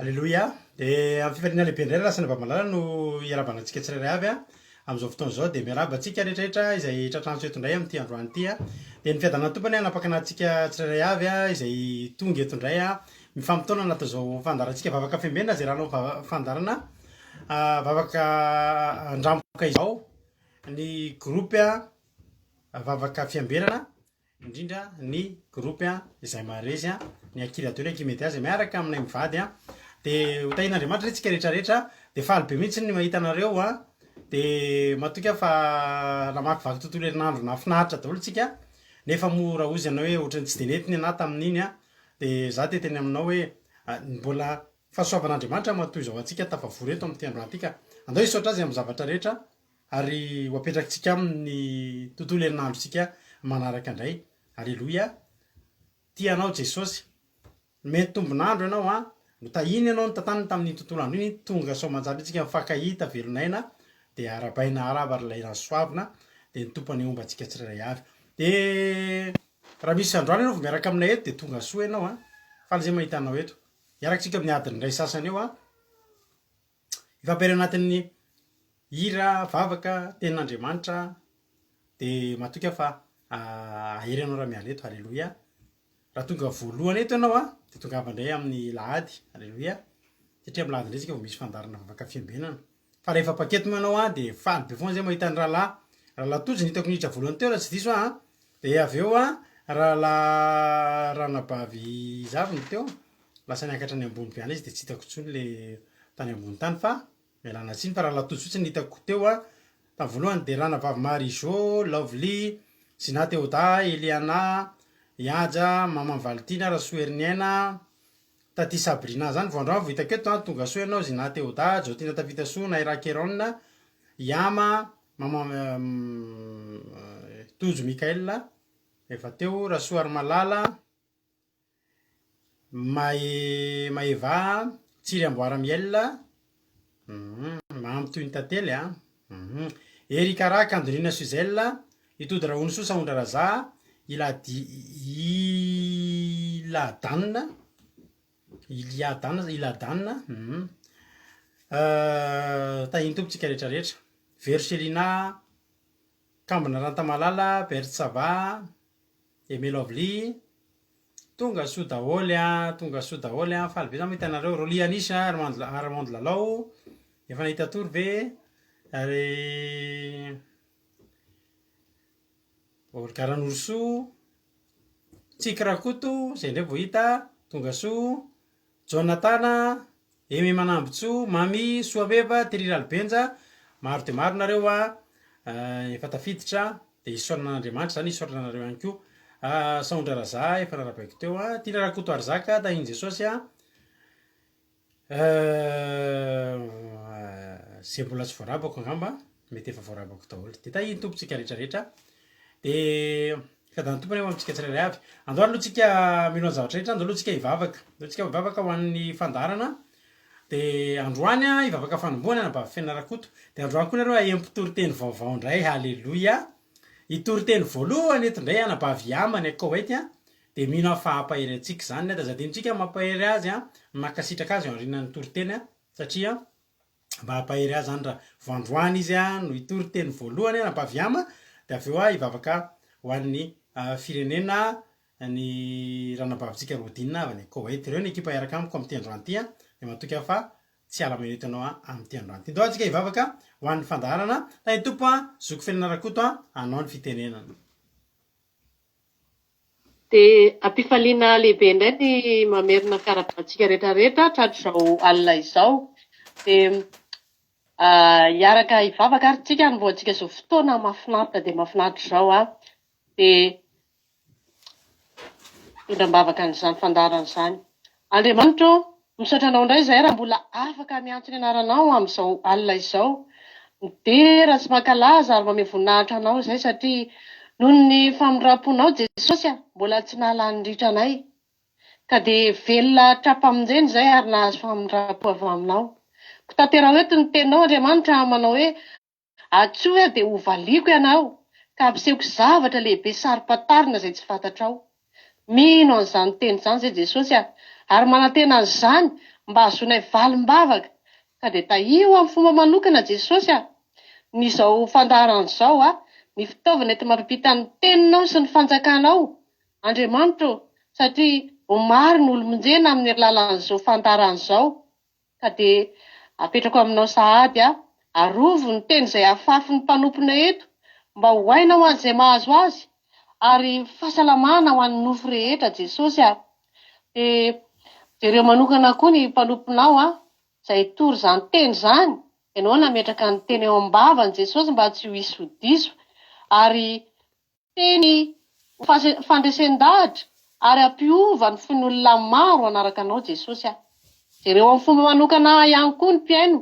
Aleloia! Dia amin'ny fifaliana lehibe indray ry Lasana Bamalala no iarahabana antsika tsirairay avy amin'izao fotoana izao. Dia miarahaba antsika rehetrarehetra izay tratrantsy eto indray amin'ity androany ity. Dia ny fiadanan'ny Tompo anie hanapaka antsika tsirairay avy izay tonga eto indray mifampitaona anatin'izao fandaharantsika vavaka fiambenana izay rahanao fandaharana vavaka andramboka izao ny groupe vavaka fiambenana indrindra ny groupe izay maharesy ny Akira Dolo Akimedia izay miaraka aminay mivady dia ho tahian'Andriamanitra re tsika rehetra rehetra dia faly be mihitsy ny mahita anareo a dia matoky aho fa namakivaky tontolo herinandro nahafinaritra daholo tsika nefa moa raha hozy ianao hoe ohatran'ny tsy dia nety ny anahy tamin'iny a dia za dia teny aminao hoe mbola fahasoavan'Andriamanitra matoa izao antsika tafavory eto amin'ity androany ity ka andao hisaotra azy amin'ny zavatra rehetra Ary ho apetrakitsika aminy ny tontolo herinandrontsika manaraka indray. Aleloia. Tia anao Jesosy. Nomeny tombon'andro ianao an. Notahiny ianao, notantaniny tamin'iny tontolo andro iny. Tonga soamantsara mihitsy isika mifankahita velon'aina. Dia arahabaina arahaba ry ilay nasoavina. Dia ny Tompo anie homba antsika tsirairay avy. Dia raha misy androany ianao vao miaraka aminay eto dia tonga soa ianao an. Faly izay mahita anao eto. Hiaraka isika amin'ny adiny iray sasany eo an. Hifampiray anatin'ny hira, vavaka, tenin'Andriamanitra dia matoky aho fa hahery ianao raha miala eto. Aleloia. Raha tonga voalohany eto ianao an, dia tongava indray amin'ny lahady. Aleloia. Satria amin'ny lahady indray isika vao misy fandaharana vavaka fiambenana. Fa rehefa mpaketo moa ianao an, dia faly be foana izay mahita ny rahalahy. Rahalahy Tojo no hitako niditra voalohany teo raha tsy diso aho an. Dia avy eo an, rahalahy ranabavy iza avy no teo? Lasa niakatra any ambony be any izy dia tsy hitako intsony le tany ambony tany fa mialana tsiny fa rahalahy Tojo fotsiny no hitako teo an, tamin'ny voalohany dia ranabavy Marie Jo, Lovely, Zina Théoda, Eliana, Ihaja, Maman Valitiana, Rasoheriniaina, Taty Sabrina zany vao androany vao hitako eto an, tongasoa ianao Zina Théoda, Jaotina Tafitasoa, Naira Keron, Iama, Maman Tojo Michael, efa teo, Rasoarimalala, Mae Maeva, Tsiry Amboara Miel, Mamy toy ny tantely a, Eric Ra, Kandolina Suzelle, Itody Rahonisoa Sahondra Raza, Iladi Iladan, Iliadan, Iladan, Tahin'ny Tompo tsika rehetra rehetra, Vero Selina, Kambona Rantamalala, Berthe Sava, Aimé Lovely, Tonga soa daholo a, tonga soa daholo a, faly be za mahita anareo, Rolly Anisha, Armand Armand Lalao, efa nahita tory ve? Ary Olga Ranorosoa, Tsiky Rakoto, zay indray vao hita, tonga soa, Jonatana, Aimé Manambotsoa, Mamy, Soameva, Thierry Ralibenja, maro dia maro nareo a, efa tafiditra, dia isaorana an'Andriamanitra izany, isaorana anareo ihany koa. Sahondra Raza, efa narabaiko teo a, Tiana Rakotoarizaka, tahin'i Jesosy a, Izay mbola tsy voarabako angamba, mety efa voarabako daholo. Dia tahin'ny Tompo tsika rehetra rehetra. Dia fiadanan'ny Tompo anie ho amintsika tsirairay avy. Andao aloha tsika mino ny zavatra rehetra, andao aloha tsika hivavaka. Andao tsika hivavaka ho an'ny fandaharana. Dia androany a, hivavaka fanombohana anabavy Fena Rakoto. Dia androany koa nareo haheno mpitoriteny vaovao indray, haleloia. Hitoriteny voalohany eto indray anabavy Yama any Koweït a. Dia mino aho fa hampahery antsika izany. Dia aza adinontsika ny mampahery azy a, ny mankasitraka azy aorianan'ny toriteny a, satria mba hampahery ahy zany raha vao androany izy no hitory teny voalohany anabavy Yama dia avy eo aho hivavaka ho an'ny firenena ny ranabavintsika Rodine avy any Koweït. Ireo ny ekipa hiaraka amiko amin'ity androany ity dia matoky aho fa tsy hiala maina eto ianao amin'ity androany ity. Ndao antsika hivavaka ho an'ny fandaharana. Tahin'ny Tompo Zoky Felana Rakoto anao ny fitenenana. Dia ampifaliana lehibe indray ny mamerina fiarahabantsika rehetra rehetra tratr'izao alina izao. Dia hiaraka hivavaka ary tsika hanombohantsika izao fotoana mahafinaritra dia mahafinaritra izao. Dia hitondra am-bavaka an'izany fandaharana izany. Andriamanitra ô, misaotra Anao indray izahay raha mbola afaka miantso ny anaranao amin'izao alina izao. Midera sy mankalaza ary mamehy voninahitra Anao izahay satria noho ny famindram-ponao Jesosy a, mbola tsy nahalany ritra anay. Ka dia velona hatrampamonjena izahay ary nahazo famindram-po avy aminao. Koa tanteraho eto ny teninao Andriamanitra manao hoe Antsoy aho dia hovaliako ianao, ka hampisehoko zavatra lehibe saro-pantarina izay tsy fantatrao. Mino an'izany teny izany izay Jesosy a! ary manantena an'izany mba hahazoanay valim-bavaka ka dia tahio amin'ny fomba manokana Jesosy a! Ny izao fandaharana izao a! Ny fitaovana enti-mampita ny teninao sy ny fanjakanao Andriamanitra ô! Satria ho maro ny olom-bonjena amin'ny alalan'izao fandaharana izao ka dia apetrako aminao sahady a! Arovy ny teny izay afafin'ny mpanomponay eto mba ho aina ho an'izay mahazo azy ary fahasalamana ho an'ny nofo rehetra Jesosy a! Dia jereo manokana koa ny mpanomponao a, izay hitory izany teny izany, ianao nametraka ny teny eo am-bavany Jesosy mba tsy ho hisy ho diso, ary teny ho fandresen-dahatra ary hampiova ny fon'olona maro hanaraka anao Jesosy a. Jereo amin'ny fomba manokana ihany koa ny mpihaino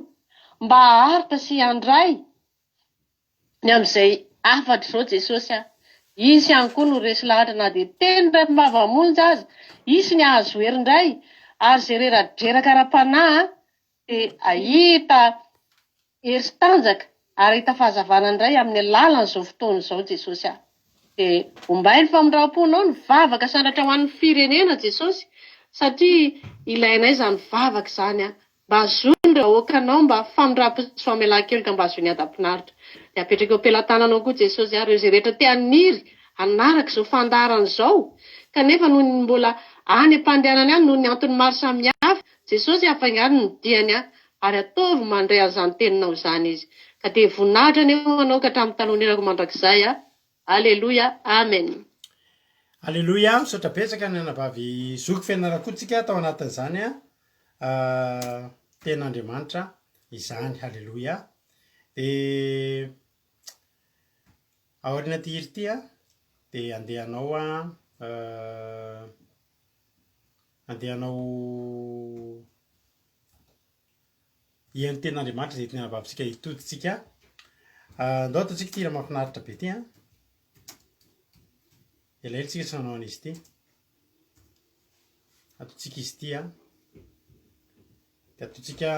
mba haharitra sy handray ny amin'izay hafatra izao Jesosy a! Hisy ihany koa no resy lahatra na dia teny iray am-bava monja aza, hisy ny hahazo hery indray, ary izay reradreraka ara-panahy dia hahita hery sy tanjaka ary hahita fahazavana indray amin'ny alalan'izao fotoana izao Jesosy a! Dia ombay ny famindram-ponao ny vavaka sandratra ho an'ny firenena Jesosy satria ilainay izany vavaka izany a! Mba hahazoany ireo vahoakanao mba famindram-po sy famelan-keloka mba hahazoany hiadam-pinaritra. Dia apetraka eo am-pelatananao koa Jesosy ary ireo izay rehetra te haniry hanaraka izao fandaharana izao kanefa noho ny mbola any am-pandehanany any noho ny antony maro samihafa Jesosy hafaingano ny diany ary ataovy mandray an'izany teninao izany izy. Ka dia voninahitra anie ho anao ka hatramin'ny taloha mandrakizay. Aleloia Amen. Aleloia, misaotra betsaka ny anabavy zoky Fianarakotsika tao anatin'izany tenin'Andriamanitra izany. Aleloia. Dia aorian'ity hira ity dia andeha hanao andeha hanao Hihaino tenin'Andriamanitra izay entin'ny anabavintsika hitodintsika. Andao ataontsika ity hira mahafinaritra be ity an. Elaela tsika tsy nanao an'izy ity. Ataontsika izy ity an. Dia ataontsika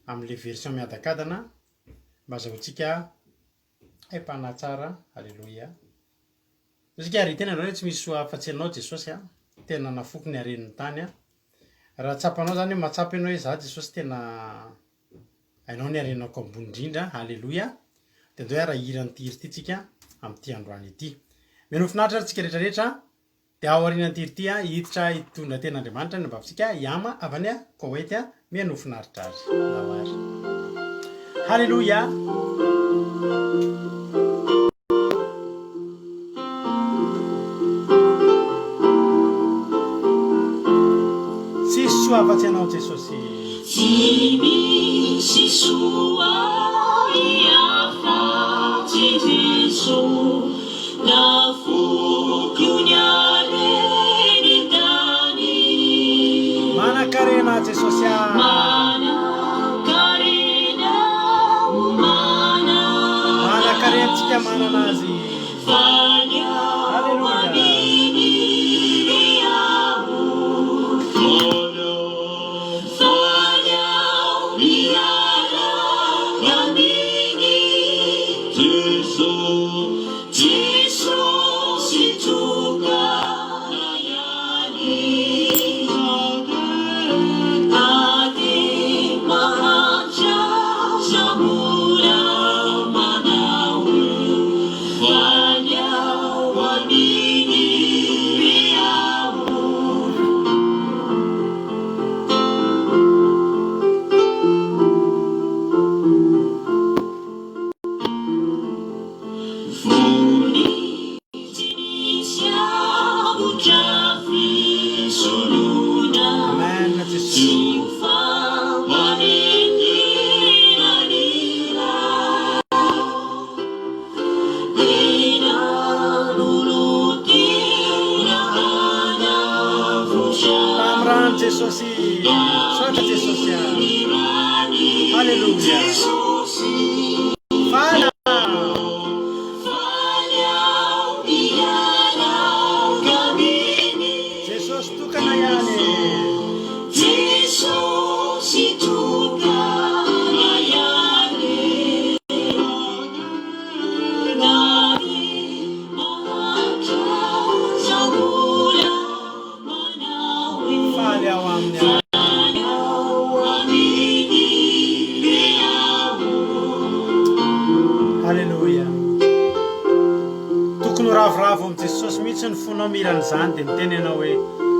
amin'ilay version miadakadana mba azahoantsika aim-panahy tsara. Aleloia. Ataontsika ary tena ianao hoe tsy misy soa afa-tsy ianao Jesosy an. Tena nafoky ny haren'ny tany an. Raha tsapanao zany hoe mahatsapa ianao hoe za Jesosy tena hainao ny harenako ambony indrindra, haleloia, dia andao hiara hihira an'ity hira ity tsika amin'ity androany ity. Mino finaritra ary tsika rehetra rehetra, dia ao aorian'ity hira ity hiditra hitondra tena Andriamanitra ny ambavintsika Yama avy any Koweït, mihainoa finaritra ary. Ndao ary. Haleloia. Tsisy soa afa-tsy Ianao Jesosy. Tsy misy soa afa-tsy Jeso, Nafoko ny hareny tany. Manan-karena Jesosy ah. Manan-karena ho manana. Manan-karena tsika manana Azy. Faly aho aminy aho. Faly aho miaraka aminy. Jesosy tokana ihany. Ady mahantra za mbola manao. Faly aho aminy aho. Fony tsy nisy avotra fisoloana. Amen Tsy Jesosy. ho famanenena ny ra. Tena nolotena hanavotra. Tamin'ny rano Jesosy. Misaotra Jesosy ah. Haleloia. Faly aho. Faly aho miaraka aminy. Jesosy tokana ihany. Jesosy tokana ihany. Na dia mahantra za mbola manao hoe. ianao mihira an'izany dia miteny ianao hoe,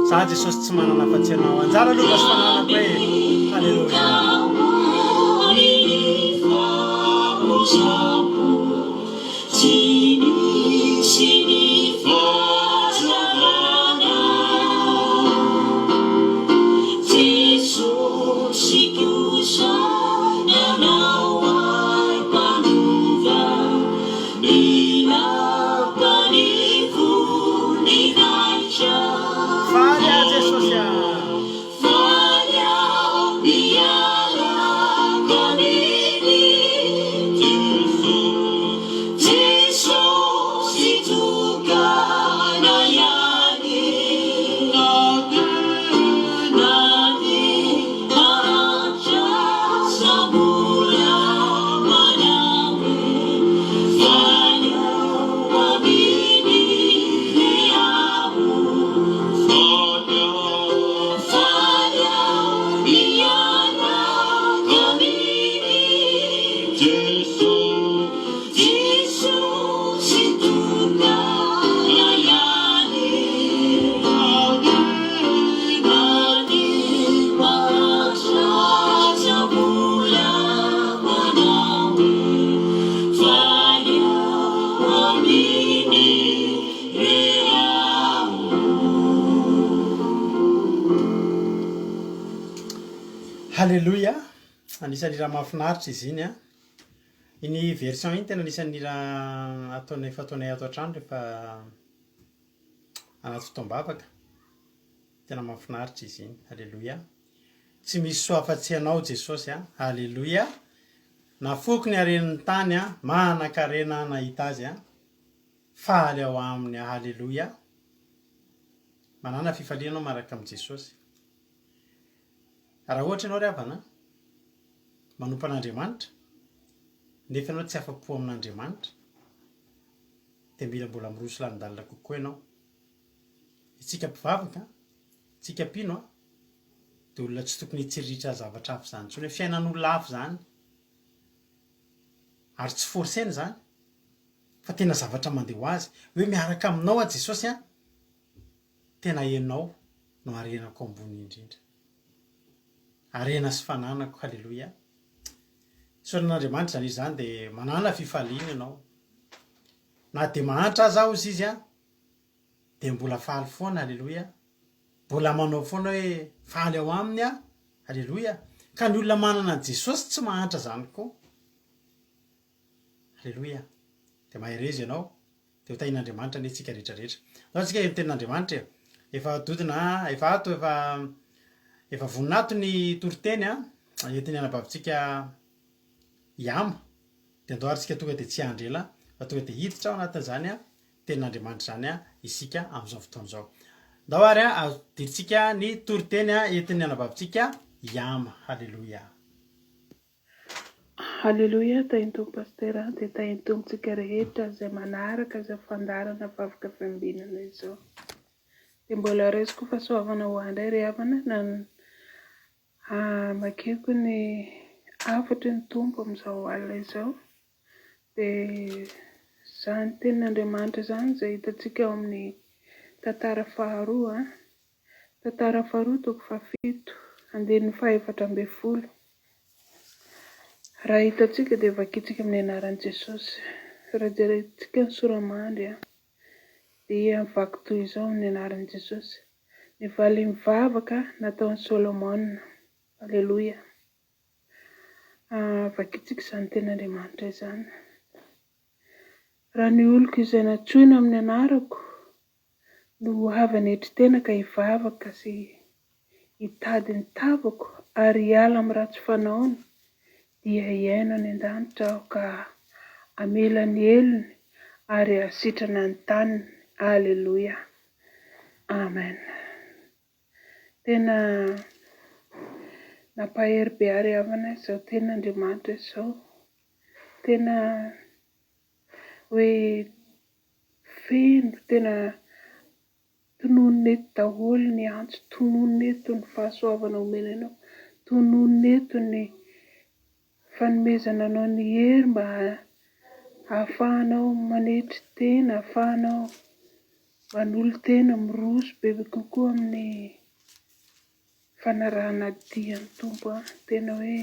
Za Jesosy tsy manana afa-tsy Ianao. Anjara lova sy fananako e! Haleloia. Faly aho Jesosy ah. Haleloia! Anisan'ny hira mahafinaritra izy iny an! Iny version iny tena anisan'ny hira ataonay fataonay ato an-trano rehefa anaty fotoam-bavaka. Tena mahafinaritra izy iny. Haleloia! Tsy misy soa afa-tsy Ianao Jesosy a! Haleloia! Nafoiko ny haren'ny tany a, manan-karena aho nahita azy a, faly ao aminy aho. Haleloia! Manàna fifaliana ianao miaraka amin'i Jesosy. Raha ohatra ianao ry havana manompo an'Andriamanitra nefa ianao tsy afa-po amin'Andriamanitra dia mila mbola miroso lalindalina kokoa ianao. Isika mpivavaka, isika mpino dia olona tsy tokony hitsiriritra zavatra hafa izany intsony hoe fiainan'olona hafa izany ary tsy forcena izany fa tena zavatra mandeha ho azy hoe miaraka aminao aho Jesosy an! Tena Ianao no harenako ambony indrindra. Harena sy fananako, haleloia. Isaorana an'Andriamanitra izany izy izany dia manàna fifaliana ianao. Na dia mahantra aza aho hozy izy an, dia mbola faly foana, haleloia. Mbola manao foana hoe faly ao aminy aho, haleloia. Ka ny olona manana an'i Jesosy tsy mahantra izany koa. Haleloia. Dia mahereza ianao. Dia ho tahian'Andriamanitra anie tsika rehetra rehetra. Andao tsika hihaino tenin'Andriamanitra e. Efa dodona, efa ato, efa efa vonona ato ny toriteny a, entin'ny anabavintsika Yama. Dia andao ary tsika tonga dia tsy hiandry ela fa tonga dia hiditra ao anatin'izany tenin'Andriamanitra izany isika amin'izao fotoana izao. Andao ary adiritsika ny toriteny entin'ny anabavintsika Yama. Haleloia. Haleloia tahin'ny Tompo Pasitera dia tahin'ny Tompo tsika rehetra izay manaraka izao fandaharana vavaka fiambinana izao. Dia mbola raisiko fahasoavana ho ahy indray ry havana na hamakiako ny hafatry ny Tompo amin'izao alina izao. Dia izany tenin'Andriamanitra izany izay hitantsika ao amin'ny tantara faharoa, tantara faharoa toko fahafito andininy fahaefatra ambin'ny folo. Raha hitantsika dia vakintsika amin'ny anaran'i Jesosy. Raha jerentsika ny sora-mandry dia mivaky toy izao amin'ny anaran'i Jesosy. Ny valin'ny vavaka nataon'i Solomona. Aleloia. Vakintsika izany tenin'Andriamanitra izany. Raha ny oloko izay nantsoina amin'ny anarako no avy hanetry tena ka hivavaka sy hitady ny tavako ary hiala amin'ny ratsy fanaony, dia hihaino any an-danitra aho ka hamela ny helony ary hahasitrana ny taniny. Aleloia. Amen. Tena nampahery be ahy ry havana izao tenin'Andriamanitra izao. Tena hoe feno, tena tononina eto daholo ny antso, tononina eto ny fahasoavana omena anao, tononina eto ny fanomezana anao ny hery mba hahafahanao manetry tena, hahafahanao. Manolo-tena miroso bebe kokoa amin'ny fanarahana dia ny Tompo an. Tena hoe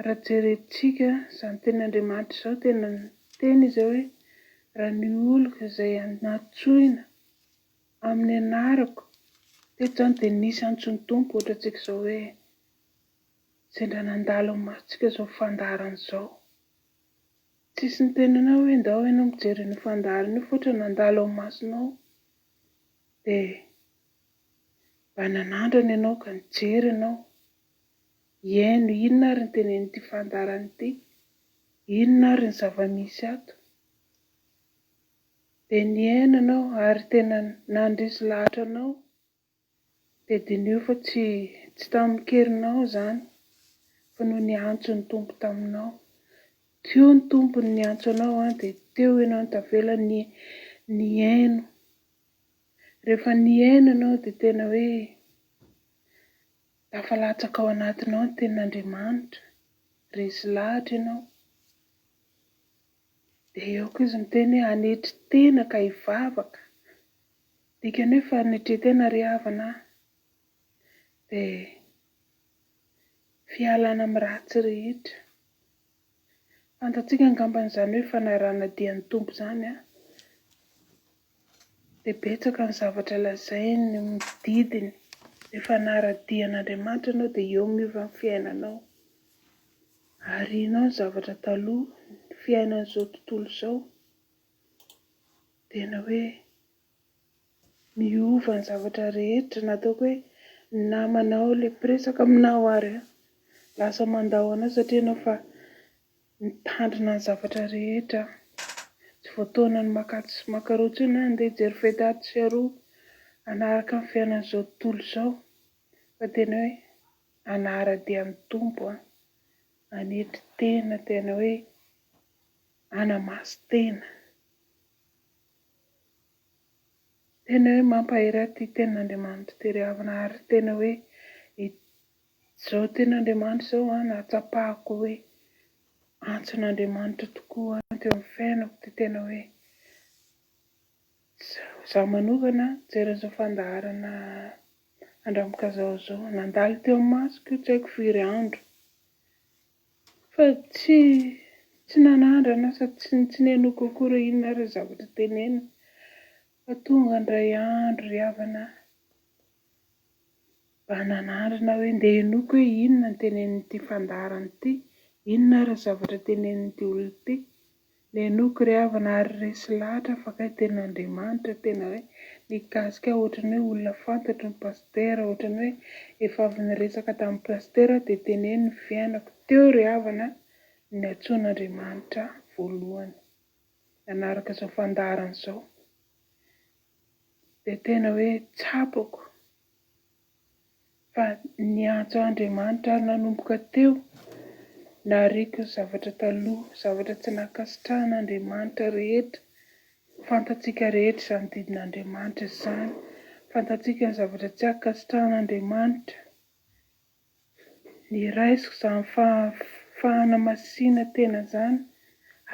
raha jerentsika izany tenin'Andriamanitra izao tena niteny izy hoe raha ny oloko izay nantsoina amin'ny anarako, teto izany dia nisy antson'ny Tompo ohatrantsika izao hoe sendra nandalo amin'ny masontsika izao fandaharana izao. Tsisy niteny anao hoe ndao ianao mijery an'io fandaharana io fa ohatra nandalo ao masonao dia mba nanandrana ianao ka nijery ianao, hihaino inona ary ny tenenin'ity fandaharana ity, inona ary ny zava-misy ato. Dia nihaino ianao ary tena nandresy lahatra anao. Dia diniho fa tsy tsy tamin-kerinao izany fa noho ny antson'ny Tompo taminao. Teo ny Tompo no niantso anao an, dia teo ianao no tavela ni nihaino. Rehefa nihaino ianao dia tena hoe tafalatsaka ao anatinao ny tenin'Andriamanitra, resy lahatra ianao. Dia eo koa izy miteny hoe hanetry tena ka hivavaka. Dikany hoe fanetren-tena ry havana a! Dia fialana amin'ny ratsy rehetra. Fantatsika angambany izany hoe fanarahana dia ny Tompo izany an! Dia betsaka ny zavatra lazainy, ny didiny. Rehefa hanara-dia an'Andriamanitra ianao dia eo miova ny fiainanao. Arianao ny zavatra taloha, ny fiainan'izao tontolo izao. Tena hoe miova ny zavatra rehetra na ataoko hoe ny namanao ilay mpiresaka aminao ary an, lasa mandao anao satria ianao efa mitandrina ny zavatra rehetra, tsy voataonan'ny makatsy sy makaroa intsony hoe andeha hijery fety atsy sy aroa hanaraka ny fiainan'izao tontolo izao fa tena hoe hanara-dia ny Tompo an, hanetry tena tena hoe hanamasin-tena. Tena hoe mampahery ahy ity tenin'Andriamanitra ity ry havana ary tena hoe izao tenin'Andriamanitra izao an nahatsapako hoe antson'Andriamanitra tokoa teo amin'ny fiainako dia tena hoe izaho manokana nijery an'izao fandaharana Andramokazao izao, nandalo teo amin'ny masoko io tsy haiko firy andro. Fa tsy tsy nanandrana sady tsy tsy nenoiko akory hoe inona ary ny zavatra tenenina fa tonga indray andro ry havana a, mba nanandrana hoe ndeha henoiko hoe inona ny tenenin'ity fandaharana ity, inona ary ny zavatra tenenin'ity olona ity. Nenoiko ry havana ary resy lahatra fa kay tena Andriamanitra tena hoe nikasika ahy ohatran'ny hoe olona fantatro ny pasitera ohatran'ny hoe efa avy niresaka tamin'ny pasitera aho dia teneno ny fiainako teo ry havana no niantsoan'Andriamanitra ahy voalohany nanaraka izao fandaharana izao dia tena hoe tsapako Fa niantso Andriamanitra ary nanomboka teo, nariako ny zavatra taloha, zavatra tsy nankasitrahan'Andriamanitra rehetra. Fantatsika rehetra izany didin'Andriamanitra izany. Fantatsika ny zavatra tsy ankasitrahan'Andriamanitra. Niraisiko izany fahanamasinan-tena izany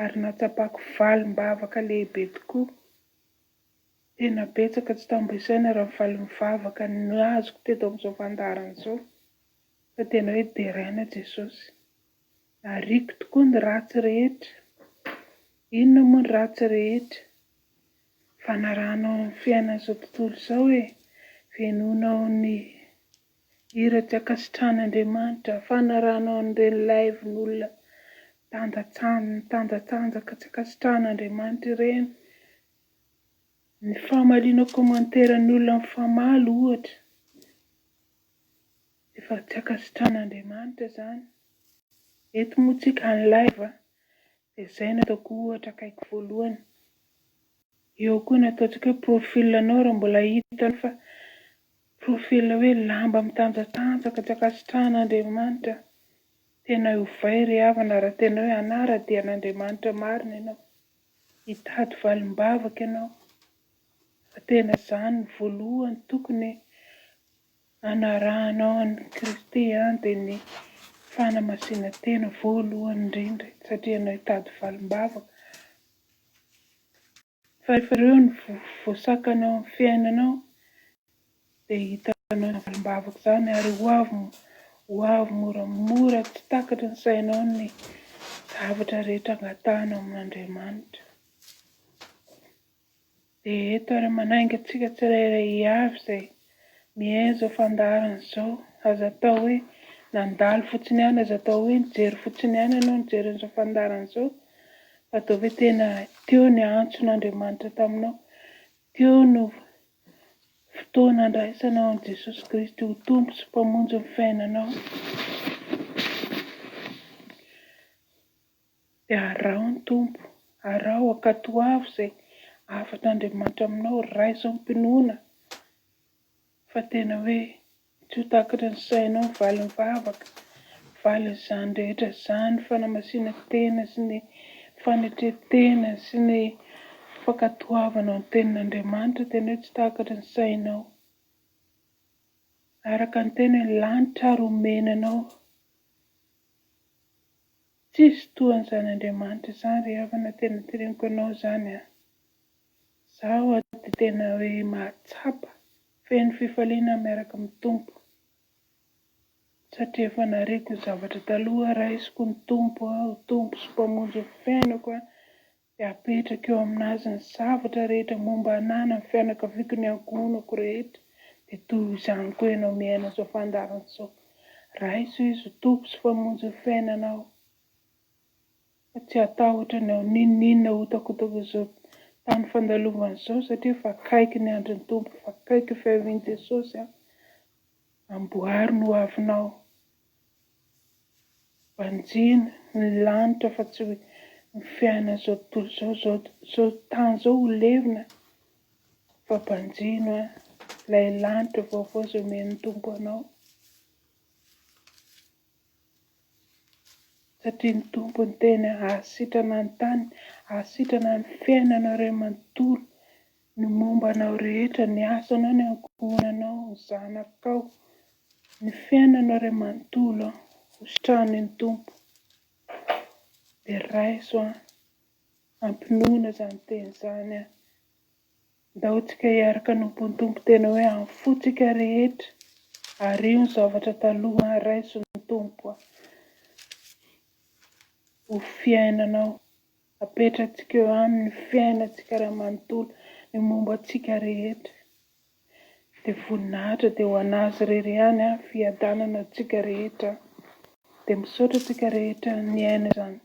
ary nahatsapako valim-bavaka lehibe tokoa. Tena betsaka tsy tambo isaina raha ny valin'ny vavaka azoko teto amin'izao fandaharana izao fa tena hoe deraina Jesosy. Ariako tokoa ny ratsy rehetra. Inona moa ny ratsy rehetra? Fanarahanao ny fiainan'izao tontolo izao e! Fenoinao ny hira tsy ankasitrahan'Andriamanitra, fanarahanao an'ireny live-n'olona mitandatsanjaka tsy ankasitrahan'Andriamanitra ireny. Ny famaliana commentaire ny olona mifamaly ohatra, efa tsy ankasitrahan'Andriamanitra izany. Eto moa tsika en live dia izay no ataoko ohatra akaiky voalohany. Eo koa ny ataontsika hoe profil anao raha mbola hitanao fa profil hoe lamba mitanjatanjaka tsy ankasitrahan'Andriamanitra, tena ovay ry havana raha tena hoe hanara-dia an'Andriamanitra marina ianao. Hitady valim-bavaka ianao fa tena izany no voalohany tokony hanarahanao an'i Kristy an dia ny fanamasinan-tena voalohany indrindra satria ianao hitady valim-bavaka. Fa rehefa ireo no voasakana ao amin'ny fiainanao dia hitanao izany valim-bavaka izany ary ho avy ho avy moramora tsy takatry ny sainao ny zavatra rehetra angatahanao amin'Andriamanitra. Dia eto ary manainga antsika tsirairay avy izay mihaino izao fandaharana izao, aza atao hoe nandalo fotsiny ihany, aza atao hoe nijery fotsiny ihany ianao nijery an'izao fandaharana izao, fa ataovy hoe tena teo ny antson'Andriamanitra taminao, teo no fotoana andraisanao an'i Jesosy Kristy ho Tompo sy Mpamonjy ny fiainanao. Dia araho ny Tompo, araho, ankatoavo izay hafatr'Andriamanitra aminao, raiso amim-pinoana fa tena hoe tsy ho takatry ny sainao ny valin'ny vavaka, valin'izany rehetra izany, fanamasinan-tena sy ny fanetren-tena sy ny fankatoavana ny tenin'Andriamanitra, tena hoe tsy takatry ny sainao. Araka ny teny hoe ny lanitra ary omena anao. Tsisy toa an'izany Andriamanitra izany ry havana tena teneniko anao izany an! Zaho aho dia tena hoe mahatsapa feno fifaliana miaraka amin'ny Tompo satria efa nariko ny zavatra taloha raisiko ny Tompo aho Tompo sy Mpamonjy ny fiainako an! Dia apetrako eo aminazy ny zavatra rehetra momba anah na ny fianakaviako ny ankohonako rehetra dia toy izany koa ianao miaina izao fandaharana izao. Raiso Izy ho Tompo sy Mpamonjy ny fiainanao fa tsy hatahotra ny ao n'inon'inona hotakotaka izao tany fandalovana izao satria efa akaiky ny andron'ny Tompo efa akaiky ny fiavian'i Jesosy an! Amboary ny hoavinao. Banjino ny lanitra fa tsy ny fiainan'izao tontolo izao, izao izao tany izao ho levona fa banjino an ilay lanitra vaovao izay omen'ny Tompo anao. Satria ny Tompo niteny hahasitrana ny tany, hahasitrana ny fiainanao iray manontolo, ny momba anao rehetra, ny asanao, ny ankohonanao, ny zanakao, ny fiainanao iray manontolo an, ho sitranin'ny Tompo. Dia raiso an, ampinoana izany teny izany an. Ndao tsika hiaraka hanompo ny Tompo tena hoe amin'ny fontsika rehetra, ario ny zavatra taloha an, raiso ny Tompo an, ho fiainanao. Apetratsika eo aminy ny fiainantsika iray manontolo, ny momba antsika rehetra. Dia voninahitra dia ho an'Azy irery ihany an, fiadanana ho antsika rehetra. Dia misaotra antsika rehetra niaina izany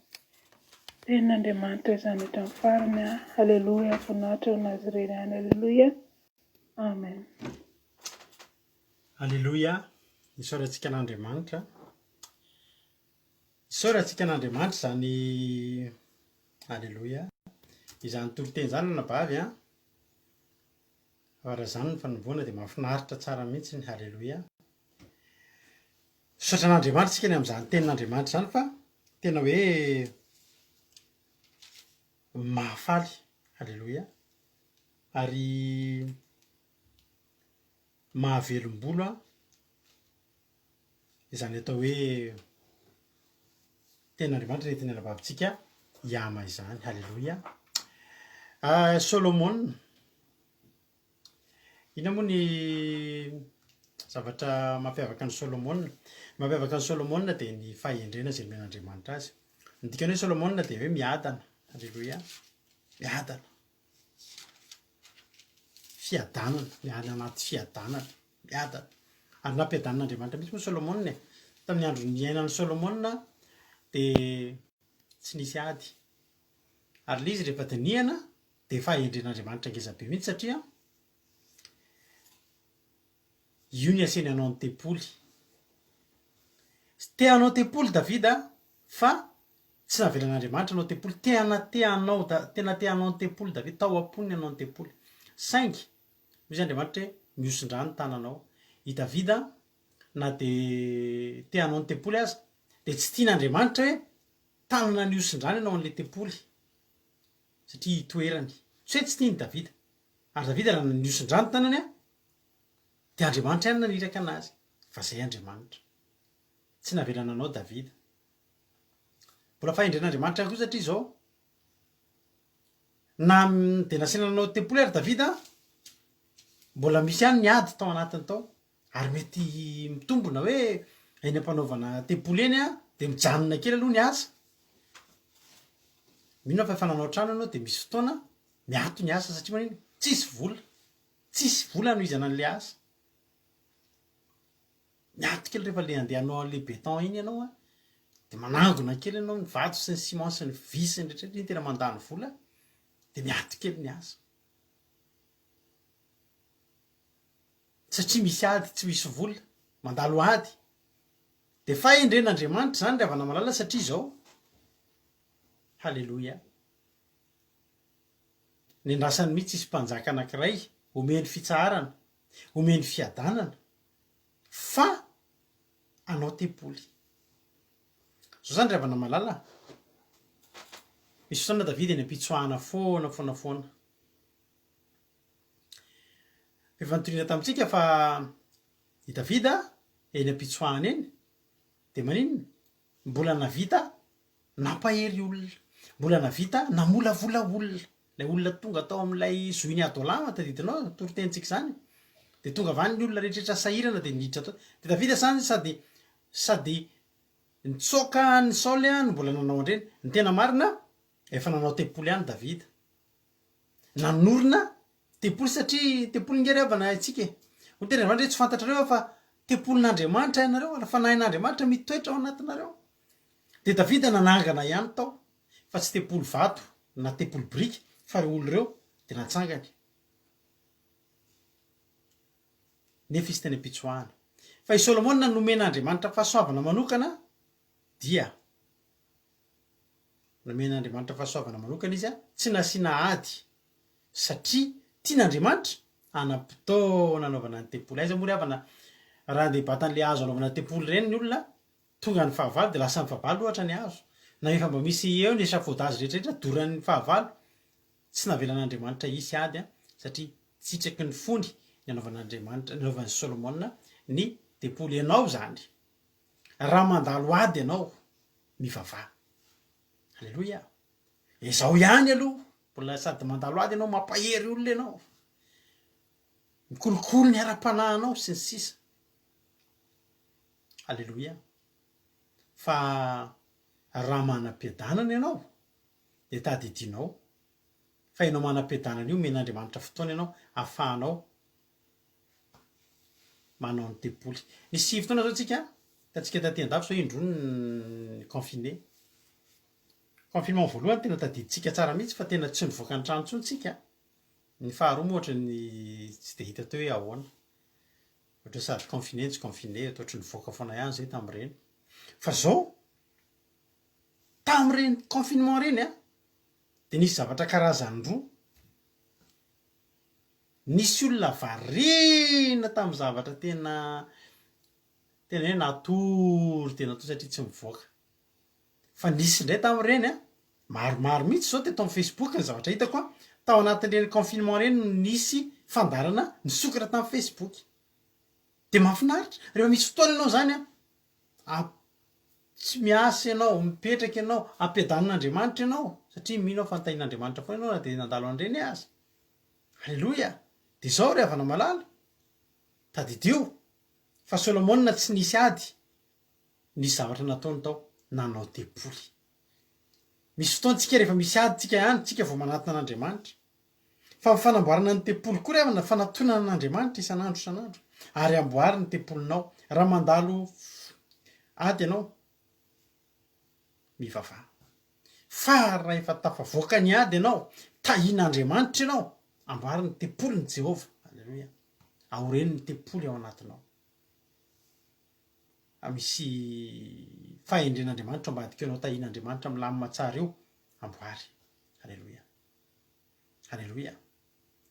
tenin'Andriamanitra izany hatramin'ny farany an. Aleloia, voninahitra ho an'Azy irery ihany. Aleloia. Amen. Aleloia, isaorantsika an'Andriamanitra. Isaorantsika an'Andriamanitra izany Aleloia izany toriteny izany anabavy an! Fa raha izany ny fanombohana dia mahafinaritra tsara mihitsy ny Haleloia. Misaotra an'Andriamanitra isika ny amin'izany tenin'Andriamanitra izany fa tena hoe mahafaly. Haleloia. Ary mahavelom-bolo an izany atao hoe tenin'Andriamanitra nentin'ny anabavintsika hiama izany. Haleloia. Ah, Solomona. Inona moa ny zavatra mampiavaka an'i Solomona? Ny mampiavaka an'i Solomona dia ny fahendrena izay nomen'Andriamanitra azy. Ny dikan'ny hoe Solomona dia hoe miadana. Haleloia. Miadana. Fiadanana, miala anaty fiadanana, miadana. Ary nampiadanin'Andriamanitra mihitsy moa Solomona e. Tamin'ny andro niainan'i Solomona dia tsy nisy ady. Ary ilay izy rehefa dinihana dia fahendren'Andriamanitra ngeza be mihitsy satria io ny aseny hanao ny tempoly. Te hanao tempoly Davida fa tsy navelan'Andriamanitra hanao tempoly. Tena te hanao tena te hanao ny tempoly Davida, tao am-pony ny hanao ny tempoly. Saingy hoy Andriamanitra hoe mihosin-drà ny tananao. I Davida na dia te hanao ny tempoly aza dia tsy tian'Andriamanitra hoe tanana nihosin-drà ny hanao an'ilay tempoly satria itoerany. Tsy hoe tsy tian'i Davida. Ary Davida raha nihosin-drà ny tanany dia Andriamanitra ihany naniraka anazy fa izay Andriamanitra. Tsy navela nanao Davida. Mbola fahendren'Andriamanitra ihany koa satria izao. Na dia nasiana nanao tempoly ary Davida, mbola misy ihany ny ady tao anatiny tao. Ary mety mitombina hoe eny am-panaovana tempoly eny dia mijanona kely aloha ny asa. Mino aho fa efa nanao trano ianao dia misy fotoana miato ny asa satria manino? Tsisy vola. Tsisy vola hanohizana an'ilay asa. Miato kely rehefa le andeha hanao an'le beton iny ianao an, de manangona kely ianao ny vato sy ny ciment sy ny vy sy ny rehetra rehetra, iny tena mandany vola, de miato kely ny asa. Satria misy ady, tsy misy vola, mandalo ady. De fahendren'Andriamanitra izany ry havana malala satria izao, Haleloia. Nendrasany mihitsy hisy mpanjaka anankiray omeny fitsaharana, omeny fiadanana, fa hanao tempoly. Zao zany ry havana malala a! Misy fotoana Davida eny am-pitsoahana foana foana foana. Efa nitoriana tamintsika fa i Davida eny am-pitsoahana eny dia maninona? Mbola navita nampahery olona, mbola navita namolavola olona. Ilay olona tonga tao amin'ilay zohin'i Adolama, tadidinao toritenintsika izany? Dia tonga avy any ny olona rehetrarehetra sahirana dia niditra tao. Dia Davida izany sady sady nitsoaka an'i Saoly no mbola nanao an'ireny. Ny tena marina, efa nanao tempoly ihany Davida. Nanorina tempoly satria tempoly nge ry havana haintsika e. Hoy ny tenin'Andriamanitra hoe tsy fantatrareo va fa tempolin'Andriamanitra ianareo ary fanahin'Andriamanitra mitoetra ao anatinareo. Dia Davida nanangana ihany tao fa tsy tempoly vato na tempoly biriky fa ireo olona ireo dia natsangany. Nefa izy teny am-pitsoahana. Fa i Solomona nomen'Andriamanitra fahasoavana manokana dia. Nomen'Andriamanitra fahasoavana manokana izy, tsy nasiana ady, satria tian'Andriamanitra hanam-potoana hanaovana ny tempoly. Aiza moa ry havana raha handeha hibata an'ilay hazo hanaovana tempoly ireny ny olona, tonga ny fahavalo dia lasan'ny fahavalo ohatra ny hazo, na efa mba misy eo ny échafaudage rehetra rehetra doran'ny fahavalo. Tsy navelan'Andriamanitra hisy ady satria tsitraky ny fony ny hanaovan'Andriamanitra, ny hanaovan'i Solomona ny tempoly. Ianao izany, raha mandalo ady ianao, mivavaha. Aleloia. Izao ihany aloha, mbola sady mandalo ady ianao, mampahery olona ianao, mikolokolo ny ara-panahinao sy ny sisa. Aleloia. Fa raha manam-piadanana ianao, dia tadidinao fa ianao manam-piadanana io, omen'Andriamanitra fotoana ianao ahafahanao manao ny tempoly. Nisy fotoana zao tsika, hitantsika taty andafy zao indroa ny confiné. Confinement voalohany tena tadidintsika tsara mihitsy fa tena tsy nivoaka ny trano intsony tsika. Ny faharoa moa ohatran'ny tsy dia hita teo hoe ahoana. Ohatran'ny sady confiné no tsy confiné, ohatran'ny nivoaka foana ihany zay tamin'ireny. Fa zao, tamin'ireny confinement ireny an, dia nisy zavatra karazany roa. Nisy olona variana tamin'ny zavatra tena tena hoe natory dia natory satria tsy mivoaka. Fa nisy indray tamin'ireny an, maromaro mihitsy izao teto amin'ny Facebook ny zavatra hitako an, tao anatin'ireny confinement ireny no nisy fandaharana nisokatra tamin'ny Facebook. Dia mahafinaritra, rehefa misy fotoana ianao izany an, ap- tsy miasa ianao, mipetraka ianao, ampiadanin'Andriamanitra ianao, satria mino aho fa notahian'Andriamanitra foana ianao na dia nandalo an'ireny aza. Aleloia! Dia izao ry havana malala, tadidio fa Solomona tsy nisy ady, nisy zavatra nataony tao, nanao tempoly. Misy fotoana tsika rehefa misy ady tsika ihany tsika vao manatona an'Andriamanitra. Fa ny fanamboarana ny tempoly koa ry havana fanatonana an'Andriamanitra isan'andro isan'andro. Ary amboary ny tempolinao. Raha mandalo ady ianao, mivavaha. Fa rahefa tafavoaka ny ady ianao, tahian'Andriamanitra ianao, amboary ny tempolin'i Jehovah. Aleloia. Aoreno ny tempoly ao anatinao. Misy fahendren'Andriamanitra ao ambadika eo anao, tahian'Andriamanitra milamina tsara eo, amboary. Aleloia. Aleloia.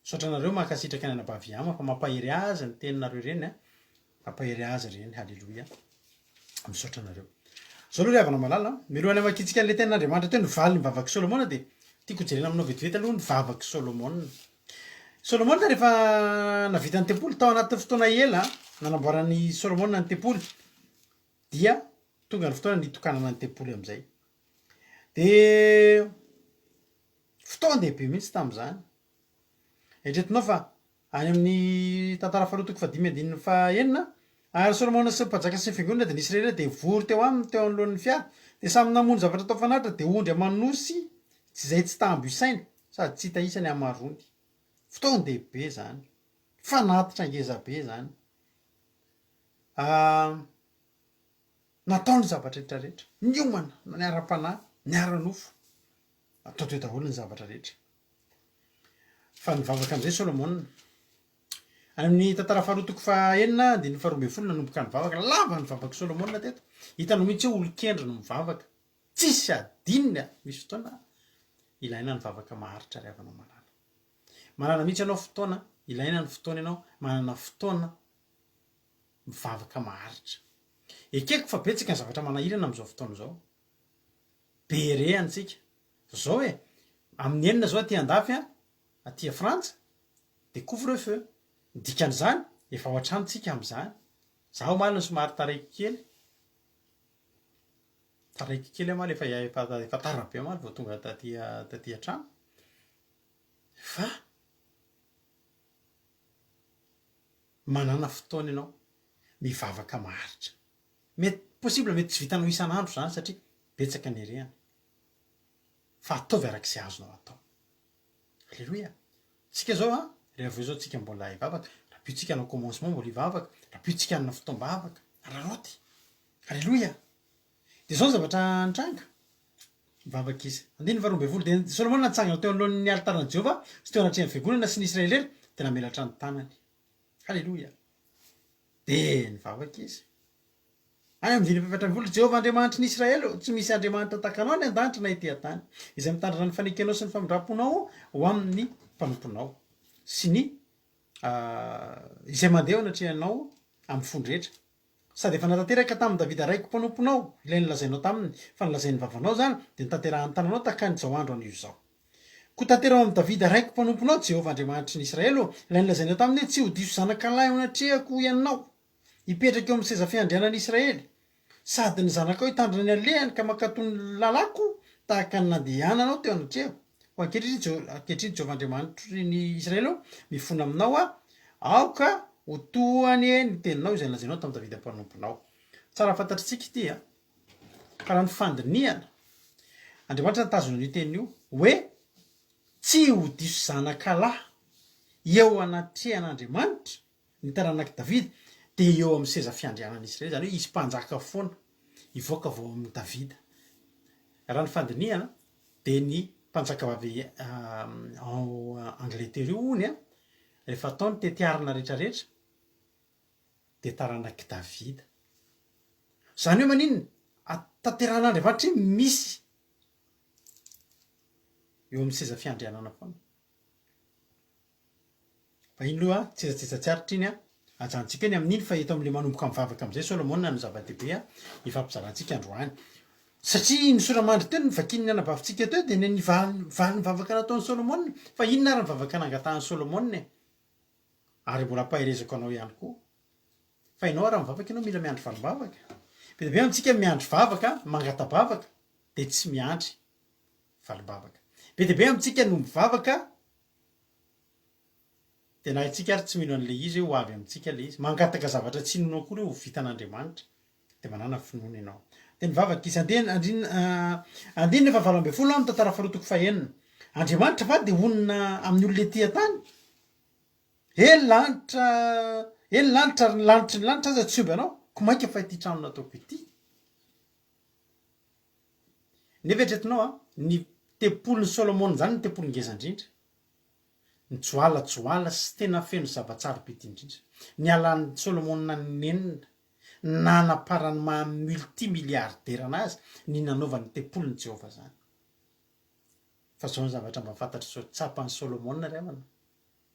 Misaotra anareo mankasitraka ny anabavy Yama fa mampahery azy ny teninareo ireny a. Mampahery azy ireny. Haleloia. Misaotra anareo. Zao aloha ry havana malala, mialohan'ny hamakiantsika an'ilay tenin'Andriamanitra teo ny valin'ny vavak'i Solomona dia tiako hojerena aminao vetivety aloha ny vavak'i Solomona. Solomona rehefa navita ny tempoly tao anatin'ny fotoana ela nanamboaran'i Solomona ny tempoly dia tonga ny fotoana nitokanana ny tempoly amin'izay. Dia. Fotoan-dehibe mihitsy tamin'izany. Eritreretinao fa any amin'ny Tantara faharoa toko fahadimy andininy fahenina, Ary Solomona sy ny mpanjaka sy ny fiangonana dia ny Israely dia vory teo aminy teo anoloan'ny fiara, dia samy namono zavatra atao fanatitra, dia ondry aman'osy tsy izay tsy tambo isaina, sady tsy hita isa ny hamaroany. Fotoan-dehibe izany. Fanatitra ngezabe izany. Ah, natao ny zavatra rehetra rehetra. Niomana, na ny ara-panahy, ny ara-nofo. Atao teo daholo ny zavatra rehetra. Fa nivavaka amin'izay Solomona. Any amin'ny tantara faharoa toko fahaenina andininy faharoa ambin'ny folo nanomboka nivavaka. Lava ny vavak'i Solomona teto. Hitanao mihitsy hoe olon-kendry no mivavaka. Tsisy adinony. Misy fotoana ilaina ny vavaka maharitra ry havanao malala. Manana mihitsy ianao fotoana, ilaina ny fotoana ianao, manana fotoana mivavaka maharitra. Ekeko fa betsaka ny zavatra manahirana amin'izao fotoana izao. Be re antsika. Zao e, amin'ny enina zao aty andafy an, aty a Frantsa, dia couvre feu. Ny dikan'izany, efa ao an-trano tsika amin'izany. Za omaly no somary taraiky kely, taraiky kely omaly, efa efa efa tara be omaly vao tonga taty taty an-trano. Fa manàna fotoana ianao mivavaka maharitra. Mety possible mety tsy vitanao isan'andro izany satria betsaka ny erehana. Fa ataovy araka izay azonao atao. Aleloia. Tsika zao an, rehefa avy eo zao tsika mbola hivavaka, rahampio tsika hanao commencement mbola hivavaka, rahampio tsika hanana fotoam-bavaka. Araraoty. Aleloia. Dia izao ny zavatra nitranga. Nivavaka izy. Andininy faharoa ambin'ny folo, Dia Solomona nitsangana teo anoloan'ny alitaran'i Jehovah sy teo anatrehan'ny fiangonana sy ny Israely rehetra, dia namelatra ny tanany. Haleloia. Dia nivavaka izy. Any amin'ny dimy efatra ambin'ny folo, Jehovah Andriamanitry ny Israely ô, tsy misy Andriamanitra tahaka Anao any an-danitra na ety an-tany, izay mitandrina ny fanekenao sy ny famindram-ponao ho amin'ny mpanomponao, sy ny izay mandeha eo anatrehanao amin'ny fony rehetra. Sady efa natanteraka tamin'i Davida raiko mpanomponao ilay nolazainao taminy, fa nolazain'ny vavanao izany, dia notanterahan'ny tananao tahaka an'izao andro anio izao. Koa tanteraho amin'i Davida raiko mpanomponao, Jehovah Andriamanitry ny Israely ô, ilay nolazainao taminy hoe, Tsy ho diso zanakalahy eo anatrehako ianao, hipetraka eo amin'ny seza fiandrianan'i Israely, sady ny zanakao hitandrina ny alehany ka mankatò ny lalàko tahaka ny nandehananao teo anatrehako. Koa ankehitriny, Jo, ankehitriny Jehovah Andriamanitry ny Israely ô, mifona aminao aho, aoka ho to anie ny teninao izay nolazainao tamin'i Davida mpanomponao. Tsara fantatr'tsika ity an! Fa raha ny fandinihana, Andriamanitra nitazona an'io teny io hoe tsy ho diso zanakalahy eo anatrehan'Andriamanitra ny taranak'i Davida, dia eo amin'ny seza fiandrianan'i Israely, izany hoe hisy mpanjaka foana hivoaka avy ao amin'i Davida. Raha ny fandinihana, dia ny mpanjakavavy ao Angletera io hono, rehefa atao ny tetiarana rehetrarehetra, dia taranak'i Davida. Izany hoe maninona? Tanterahan'Andriamanitra hoe misy eo amin'ny seza fiandrianana foana. Fa iny aloha tsetsatsetsa tsy aritra iny an, ajanontsika eny amin'iny fa eto amin'ilay manomboka mivavaka amin'izay Solomona no zava-dehibe hifampizarantsika androany. Satria ny sora-mandry teo novakian'ny anabavintsika teo dia ny valin'ny vavaka nataon'i Solomona. Fa inona ary ny vavaka nangatahan'i Solomona e? Ary mbola ampaherezako anao ihany koa. Fa ianao raha mivavaka ianao mila miandry valim-bavaka. Be dia be amintsika miandry vavaka, mangata-bavaka, dia tsy miandry valim-bavaka. Be dia be amintsika no mivavaka, dia na isika ary tsy mino an'ilay izy hoe ho avy amintsika ilay izy. Mangataka zavatra tsy inoanao akory hoe ho vitan'Andriamanitra, dia manàna finoana ianao. Dia nivavaka izy. Andiany, andininy, andininy fahavalo ambin'ny folo amin'ny tantara faharoa toko fahenina. Andriamanitra va dia honina amin'ny olona ety an-tany? He ny lanitra, he ny lanitra ary ny lanitry ny lanitra aza tsy omby anao, ko mainka fa ity trano nataoko ity. Nefa eritreretinao an, ny tempolin'i Solomona izany no tempoly ngeza indrindra. Nijoalajoala sy tena feno zava-tsarobidy indrindra. Nialan'i Solomona nenina, nanaparany maha multi-milliardaire anazy ny nanaovany ny tempolin'i Jehovah izany. Fa izao ny zavatra mba fantatr'i tsapan'i Solomona ry havana,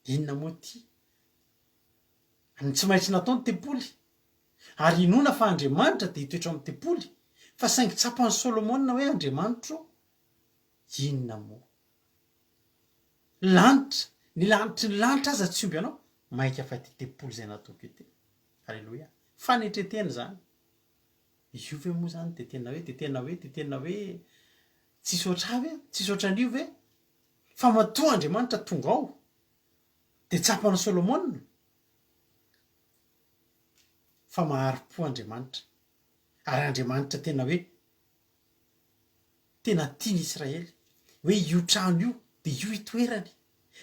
Inona moa ity? Ny tsy maintsy natao ny tempoly. Ary inoana fa Andriamanitra dia hitoetra ao amin'ny tempoly. Fa saingy tsapan'i Solomona hoe Andriamanitro inona moa? Lanitra, ny lanitry ny lanitra aza tsy omby anao, mainka fa ity tempoly izay nataoko ity. Aleloia. Fanetren-tena izany. Io ve moa izany dia tena hoe, dia tena hoe, dia tena hoe tsisy ohatr'ahy ve? Tsisy ohatran'io ve? Fa matoa Andriamanitra tonga ao, dia tsapan'i Solomona fa mahari-po Andriamanitra, ary Andriamanitra tena hoe tena tia ny Israely, hoe io trano io dia io itoerany,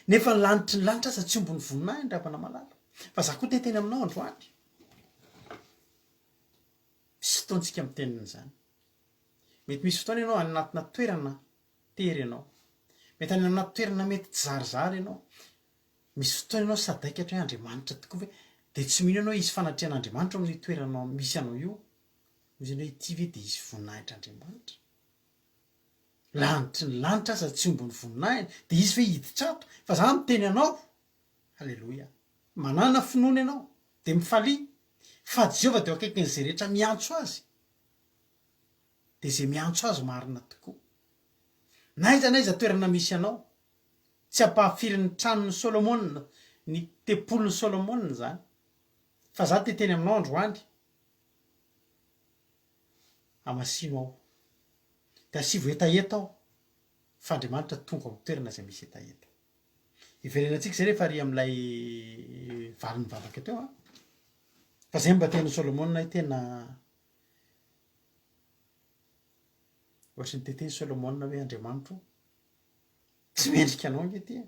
nefa ny lanitry ny lanitra aza tsy omby ny voninahiny ry havana malala. Fa za koa te hiteny aminao androany, misy fotoantsika miteny an'izany. Mety misy fotoana ianao any anatina toerana tery ianao. Mety any anaty toerana mety tsy zarizary ianao. Misy fotoana ianao sadaikatra hoe Andriamanitra tokoa ve? Dia tsy mino ianao hisy fanatrehan'Andriamanitra ao amin'io toerana misy anao io. Hoy izy hoe ity ve dia hisy voninahitr'Andriamanitra? Lanitry ny lanitra aza tsy omby ny voninahiny, dia hisy ve hiditra ato? Fa za miteny anao, Aleloia, manàna finoana ianao, dia mifalia, fa Jehovah dia eo akaikin'izay rehetra miantso Azy. Dia izay miantso Azy marina tokoa. Na aiza na aiza toerana misy anao, tsy ampahafirin'ny tranon'i Solomona, ny tempolin'i Solomona izany. Fa za te hiteny aminao androany, Hamasino aho. Dia asivo hetaheta aho, fa Andriamanitra tonga ao amin'ny toerana izay misy hetaheta. Hiverenantsika izay rehefa ary amin'ilay valin'ny vavaka teo an. Fa izay mba tenin'i Solomona hoe tena ohatry ny teteny Solomona hoe Andriamanitro tsy mendrika anao ange ity e.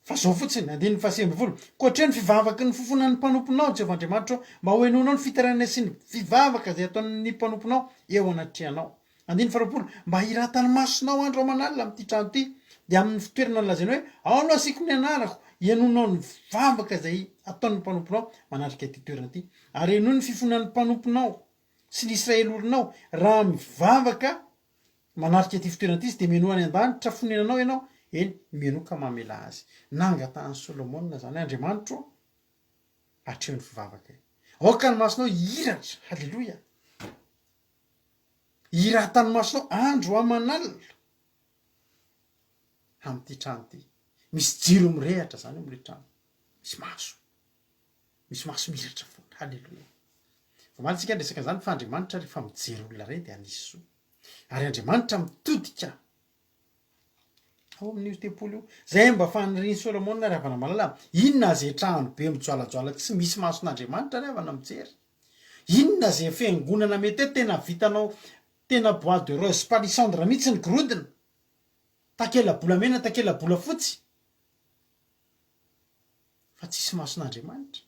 Fa izao fotsiny, andininy faha-19, Koa hatreo ny fivavaky ny fofonan'ny mpanomponao, Jehovah Andriamanitro ô, mba hohenoinao ny fitarainana sy ny fivavaka izay ataon'ny mpanomponao eo anatrehanao. Andininy faha-20, Mba hiratan'ny masonao andro aman'alina amin'ity trano ity, dia amin'ny fitoerana nolazainao hoe, Ao no hasiako ny anarako, henoinao ny vavaka izay ataon'ny mpanomponao manatrika ity toerana ity, ary henoy ny fifonan'ny mpanomponao sy ny Israely olonao, raha mivavaka Manatrika ity fitoerana ity izy, dia minoa any an-danitra fonenanao ianao, eny, minoa ka mamelà azy. Nangatahan'i Solomona izany, Andriamanitro ô, atreho ny fivavakay. Aoka ny masonao hihiratra, haleloia! Hihiratan'ny masonao andro aman'alina amin'ity trano ity. Misy jiro mirehatra izany ao amin'ilay trano. Misy maso. Misy maso mihiratra foana. Haleloia. Omaly tsika niresaka an'izany fa Andriamanitra rehefa mijery olona iray dia hanisy soa. Ary Andriamanitra mitodika ao amin'io tempoly io. Zay mba fanirian'i Solomona ry havana malala. Inona ze trano be mijoalajoala tsy misy mason'Andriamanitra ry havana mijery? Inona ze fiangonana mety hoe tena vitanao tena bois de rose palissandre mihitsy ny gorodona? Takela-bolamena, takela-bolafotsy. Fa tsisy mason'Andriamanitra.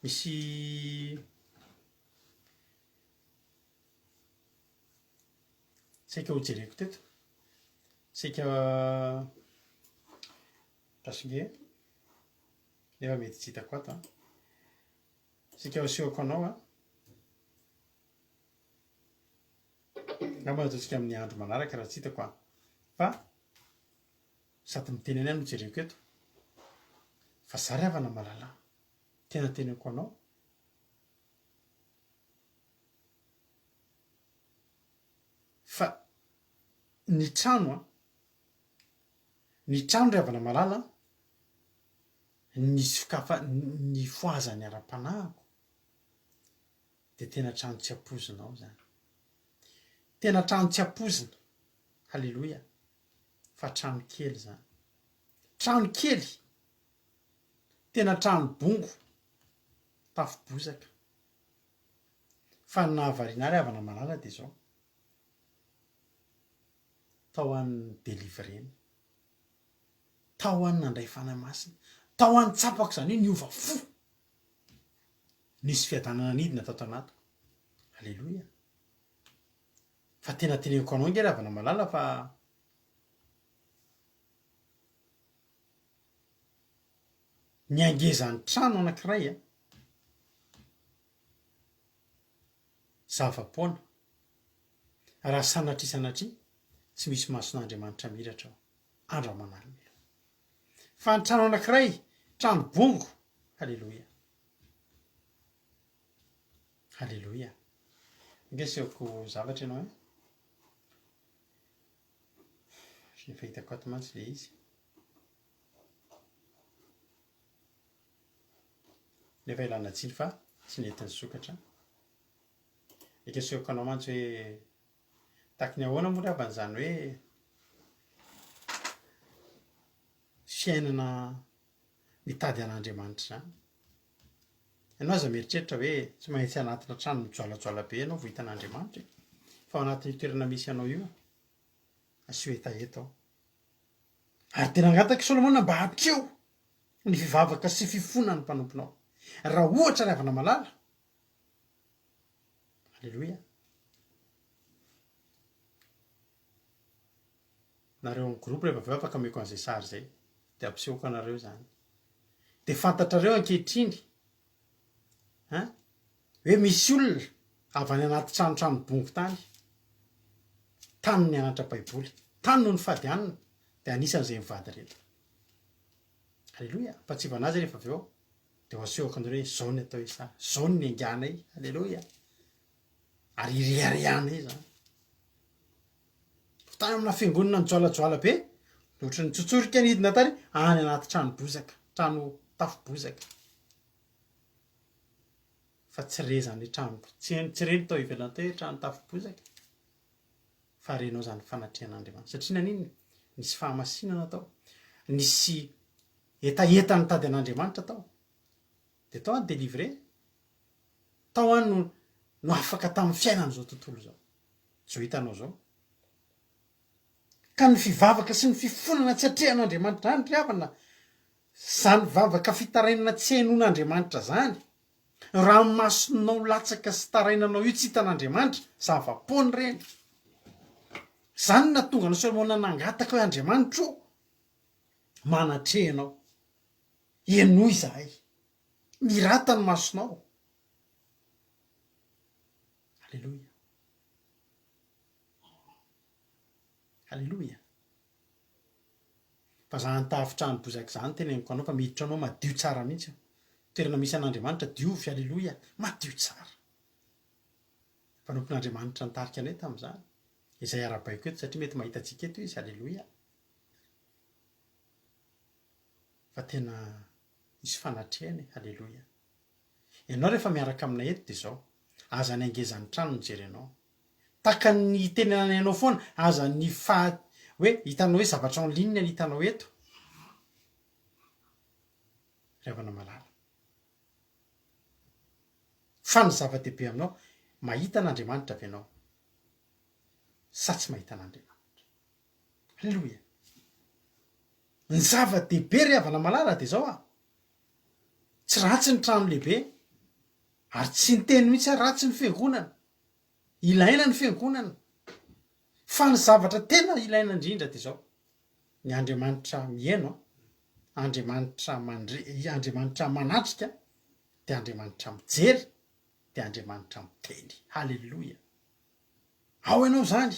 Misy saika ho jereko teto. Saika Rasinge nefa mety tsy hitako ato an. Saika ho asehoko anao an. Angamba ataontsika amin'ny andro manaraka raha tsy hitako an. Fa sady miteny anay no jereko eto. Fa za ry havana malala, tena teneniko anao, Fa ny trano an, ny trano ry havana malala an, nisokafa, nifohazan'ny ara-panahiko dia tena trano tsy ampoizina ao izany. Tena trano tsy ampoizina, haleloia, fa trano kely izany. Trano kely, tena trano bongo, tafo bozaka. Fa ny nahavariana ahy ry havana malala dia izao, tao aho ni-delivrena, tao aho nandray Fanahy Masina, tao aho nitsapako izany hoe niova fo, nisy fiadanana nidina tato anatiko, Aleloia! Fa tena teneniko anao ange ry havana malala fa ny hangezan'ny trano anankiray a, zava-poana, raha sanatria sanatria tsy misy mason'Andriamanitra miratra ao, andro aman'alina. Fa ny trano anankiray, trano bongo, haleloia, haleloia. Ange asehoko zavatra ianao e. Efa hitako ato mantsy ilay izy. Nefa ilana tsiny fa tsy nety nisokatra. Eka asehoko anao mantsy hoe taky ny ahoana moa ry havana izany hoe. fiainana mitady an'Andriamanitra izany. Ianao aza mieritreritra hoe tsy maintsy anatina trano mijoalajoala be ianao vao hita an'Andriamanitra e. Fa ao anatin'io toerana misy anao io, asio hetaheta ao. Ary dia nangataka i Solomona mba hatreo ny fivavaka sy fifonan'ny mpanomponao. Raha ohatra ry havana malala, Aleloia. Nareo amin'ny groupe rehefa avy eo afaka ameko an'izay sary izay dia ampisehoko anareo izany. Dia fantatrareo ankehitriny hein hoe misy olona avy any anaty tranotrano bongo tany, tany no nianatra baiboly, tany no nifady hanina, dia anisan'izay mivady ireto. Aleloia, ampatsivana azy rehefa avy eo dia ho asehoko anareo hoe izao ny atao hoe sahy, izao no niainganay, aleloia. Ary ireharehanay izany. Tany amina fiangonana nijoalajoala be, dia ohatran'ny nitsotsorika nidina tany any anaty trano bozaka, trano tafo bozaka. Fa tsy re izany hoe trano, tsy tsy re ny tao ivelany tao hoe trano tafo bozaka. Fa renao izany fanatrehan'Andriamanitra. Satria naninona? Nisy fahamasinana tao. Nisy hetaheta nitady an'Andriamanitra tao. Dia tao aho délivré. Tao aho no no afaka tamin'ny fiainan'izao tontolo izao. Izao hitanao izao. Ka ny fivavaka sy ny fifonana tsy atrehan'Andriamanitra izany ry havana, izany vavaka fitarainana tsy hainoan'Andriamanitra izany, ranomasonao latsaka sy tarainanao io tsy hitan'Andriamanitra, zava-poana ireny. Izany no nahatonga an'i Solomona nangataka hoe Andriamanitra o, manatreha Ianao, henoy izahay, mirata ny masonao. Aleloia. Aleloia. Fa zany tafotrano bozaka zany teneniko anao fa miditra anao madio tsara mihitsy. Toerana misy an'Andriamanitra diovy, aleloia, madio tsara. Mpanompon'Andriamanitra nitarika anay tamin'izany. Izay arabaiko eto satria mety mahita antsika eto izy, aleloia. Fa tena misy fanatrehana e, aleloia. Ianao rehefa miaraka aminay eto dia izao, aza ny hangezan'ny trano no jerenao. Takany ny hitenenanay anao foana, aza ny faha hoe hitanao hoe zavatra en ligne ny hitanao eto. Ry havana malala. Fa ny zava-dehibe aminao, mahita an'Andriamanitra ve ianao sa tsy mahita an'Andriamanitra? Aleloia. Ny zava-dehibe ry havana malala dia izao ah, Tsy ratsy ny trano lehibe ary tsy niteny mihitsy aho ratsy ny fiangonana. Ilaina ny fiangonana. Fa ny zavatra tena ilaina indrindra dia izao, ny Andriamanitra mihaino, Andriamanitra mandre, Andriamanitra manatrika, dia Andriamanitra mijery, dia Andriamanitra miteny. Haleloia! Ao ianao izany,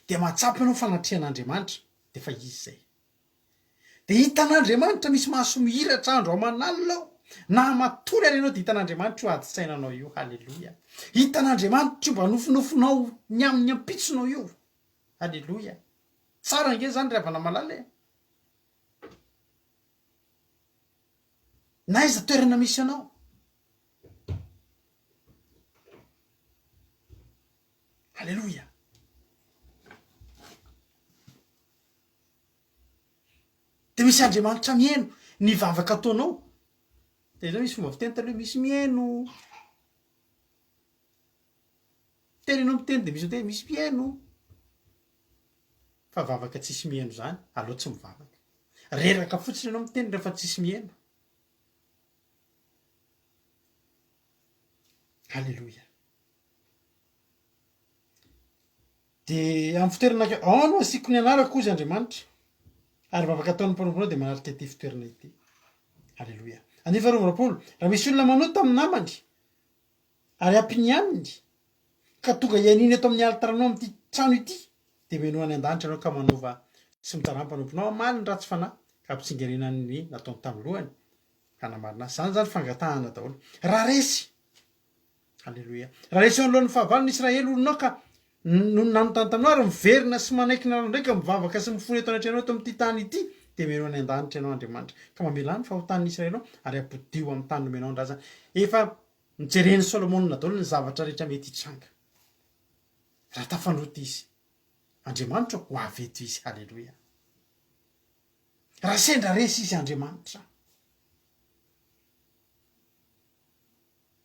dia mahatsapa ianao fanatrehan'Andriamanitra, dia efa Izy izay. Dia hitan'Andriamanitra misy maso mihiratra andro aman'alina ao, na matory ary ianao dia hitan'Andriamanitra io adin-tsainanao io, haleloia. Hitan'Andriamanitra io mba nofinofinao ny amin'ny ampitsonao io, haleloia. Tsara ange izany ry havana malala e. Na aiza toerana misy anao. Haleloia. Dia misy Andriamanitra mihaino ny vavaka ataonao. Dia izao misy fomba fiteny taloha hoe misy mihaino. Miteny ianao miteny dia misy miteny misy mihaino. Fa vavaka tsisy mihaino izany, aleo tsy mivavaka. Reraka fotsiny ianao miteny rehefa tsisy mihaino. Alléluia. Dia amin'ny fitoerana akaiky, ao no asiako ny anarako, hozy Andriamanitra. Ary vavaka ataon'ny mpanomponao dia manatrika ity fitoerana ity. Aleloia. Andininy faharoa amby 22, Raha misy olona manota amin'ny namany, ary ampinianiny, ka tonga hianiana eto amin'ny alitaranao amin'ity trano ity, dia menoa any an-danitra ianao ka manaova sy mitsarà ny mpanomponao hamaly ny ratsy fanahy, ka hampitsingerenany ny nataony tamin'ny lohany, ka hanamarina azy. Izany izany fangatahana daholo. Raha resy, Aleloia. Raha resy eo anoloan'ny fahavalony Israely olonao ka nony nanontany taminao ary miverina sy manaiky ny anarany indray ka mivavaka sy mifona eto anatrehanao eto amin'ity tany ity, dia omeno any an-danitra ianao Andriamanitra, ka mamelà ny fahotan'ny Israely ao ary ampodio amin'ny tany nomenao ny razany. Efa nojeren'i Solomona daholo ny zavatra rehetra mety hitranga. Raha tafanota izy, Andriamanitra ho avy eto izy. Aleloia. Raha sendra resy izy Andriamanitra.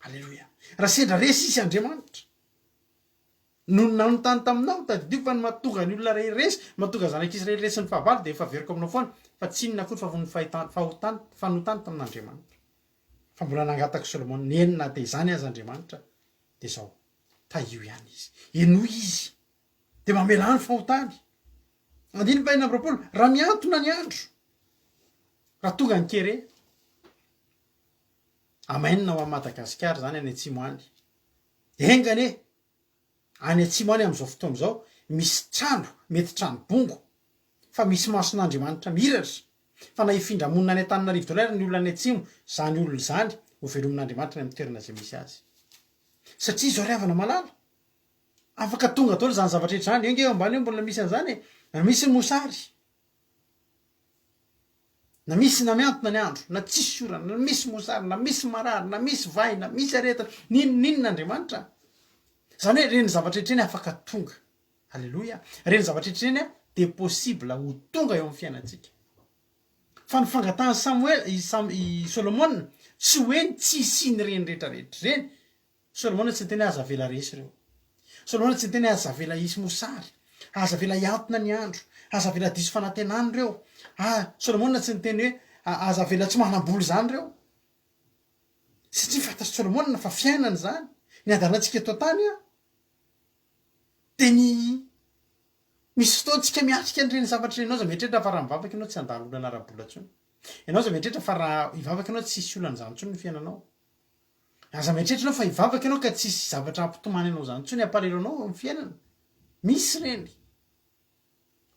Aleloia. Raha sendra resy izy Andriamanitra. Nony nanontany taminao, tadidio fa ny mahatonga ny olona iray resy, mahatonga ny zanak'Israely resin'ny fahavalo dia efa averiko aminao foana fa tsy inona akory fa noho ny fahitany, fahotany, fanotany tamin'Andriamanitra. Fa mbola nangataka Solomona, eny na dia izany aza Andriamanitra dia izao, tahio ihany izy, henoy izy, dia mamelà ny fahotany. Andininy faha 26, raha mihantona ny andro, raha tonga ny kere, Amen ho an'i Madagasikara izany any atsimo any. Enga anie any atsimo any amin'izao fotoana izao misy trano, mety trano bongo, fa misy mason'Andriamanitra mihiratra, fa na hifindra monina any Antananarivo daholo ary ny olona any atsimo, izany olona izany ho velomin'Andriamanitra any amin'ny toerana izay misy azy. Satria izao ry havana malala, afaka tonga daholo izany zavatra rehetra izany, eo nge eo ambany eo mbola misy an'izany e, na misy ny mosary, Na misy na mihantona ny andro, na tsisy orana, na misy mosary, na misy marary, na misy vay, na misy aretina, n'inon'inona Andriamanitra. Izany hoe ireny zavatra rehetra ireny afaka tonga. Aleloia. Ireny zavatra rehetra ireny dia possible ho tonga eo amin'ny fiainantsika. Fa ny fangatahan'i Samoela, i Sam, i Solomona, tsy hoe ny tsy hisian'ireny rehetra rehetra ireny, Solomona tsy niteny hoe aza avela resy ireo. Solomona tsy niteny hoe aza avela hisy mosary, aza avela hihantona ny andro, aza avela diso fanantenana ireo. Ah, Solomona tsy niteny hoe aza avela tsy manam-bola izany ireo. Satria fantatr'i Solomona fa fiainana izany. Ny andalantsika eto an-tany an, dia ny misy fotoana tsika miatrika an'ireny zavatra ireny. Ianao aza mieritreritra fa raha mivavaka ianao tsy handalo olana ara-bola intsony. Ianao aza mieritreritra fa raha hivavaka ianao tsy hisy olana izany intsony ny fiainanao. Aza mieritreritra ianao fa hivavaka ianao ka tsy hisy zavatra hampitomany anao izany intsony, hampalahelo anao eo amin'ny fiainana. Misy ireny.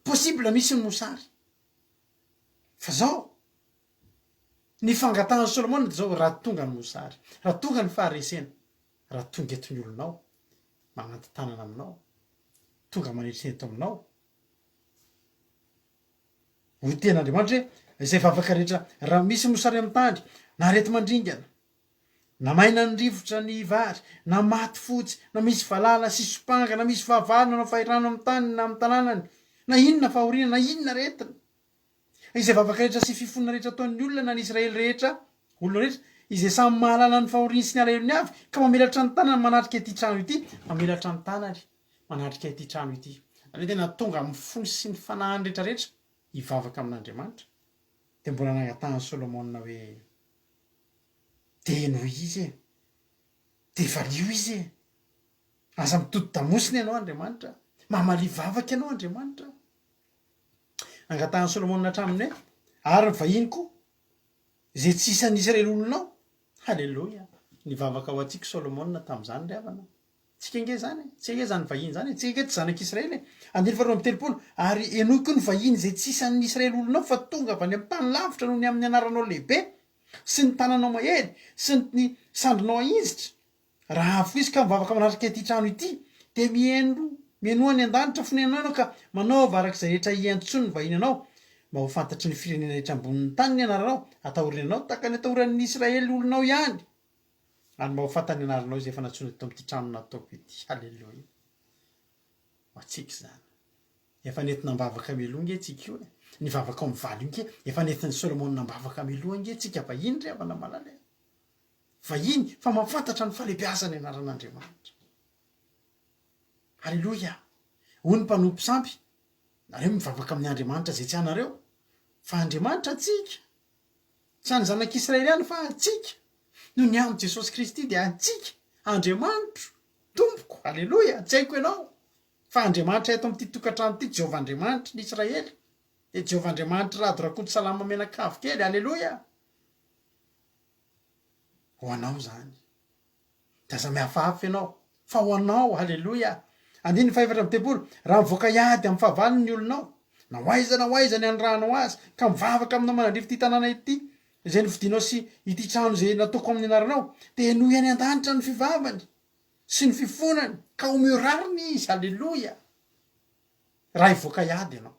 Possible misy ny mosary. Fa zao, ny fangatahan'i Solomona dia zao, raha tonga ny mosary, raha tonga ny faharesena, raha tonga eto ny olonao, manantin-tanana aminao, tonga manetry eto aminao, Hoy tenin'Andriamanitra hoe, Izay vavaka rehetra, raha misy mosary amin'ny tany, na areti-mandringana, na maina ny rivotra ny vary, na maty fotsy, na misy valala sy sompanga, na misy fahavalo nanao fahirano amin'ny tany na amin'ny tanànany, na inona fahoriana, na inona aretina. Izay vavaka rehetra sy fifonana rehetra ataon'ny olona na ny Israely rehetra, olona rehetra, izay samy mahalala ny fahoriany sy ny alahelony avy, ka mamelatra ny tanany manatrika ity trano ity, mamelatra ny tanany manatrika ity trano ity. Izany hoe tena tonga amin'ny fony sy ny fanahiny rehetra rehetra hivavaka amin'Andriamanitra. Dia mbola nangatahan'i Solomona hoe, Dia henoy izy e! Dia valio izy e! Aza mitodi-damosina ianao Andriamanitra! Mamalia vavaka ianao Andriamanitra! Nangatahan'i Solomona hatramin'ny hoe, Ary ny vahiny koa, izay tsy isan'ny Israely olonao. Haleloia! Nivavaka ho antsika Solomona tamin'izany ry havana. Tsika ange izany e! Tsika ange izany vahiny izany e! Tsika ange tsy zanak'Israely e! Andininy faharoa amby telopolo, Ary henoy koa ny vahiny izay tsy isan'ny Israely olonao fa tonga avy any amin'ny tany lavitra noho ny amin'ny anaranao lehibe sy ny tananao mahery sy ny sandrinao ahinjitra. Raha avy koa izy ka mivavaka manatrika ity trano ity, dia mihaino mihainoa any an-danitra fonenanao ianao ka manaova araka izay rehetra hiantsoan'ny vahiny anao, mba ho fantatry ny firenena rehetra ambonin'ny tany ny anaranao, atahorany anao tahaka ny atahoran'ny Israely olonao ihany. Ary mba ho fantany ny anaranao izay efa nantsoina teto amin'ity trano nataoko ity. Haleloia. Ho antsika izany. Efa nentina am-bavaka mialoha ange tsika io e. Ny vavaka ao mivaly io ange, efa nentin'i Solomona am-bavaka mialoha ange tsika vahiny ry havana malala e. Vahiny fa mahafantatra ny fahalehibeazan'ny anaran'Andriamanitra. Haleloia. Hoy ny mpanompo sampy, nareo mivavaka amin'ny Andriamanitra izay tsy anareo, fa Andriamanitra antsika. Tsy an'ny zanak'Israely ihany fa antsika. Noho ny amin'i Jesosy Kristy dia antsika. Andriamanitro, Tompoko, Aleloia, tsy haiko ianao, fa Andriamanitra eto amin'ity tokantrano ity, Jehovah Andriamanitry ny Israely, dia Jehovah Andriamanitr'i Rado Rakotosalama mianakavy kely, Aleloia. Ho anao izany. Dia aza mihafahafa ianao, fa ho anao, haleloia! Andininy fahefatra amby telopolo, Raha mivoaka hiady amin'ny fahavalony ny olonao, na ho aiza na ho aiza ny anirahanao azy, ka mivavaka aminao manandrify ity tanàna ity, izay nofidinao sy ity trano izay nataoko amin'ny anaranao, dia henoy any an-danitra ny fivavany sy ny fifonany, ka omeo rariny izy, haleloia! Raha hivoaka hiady ianao,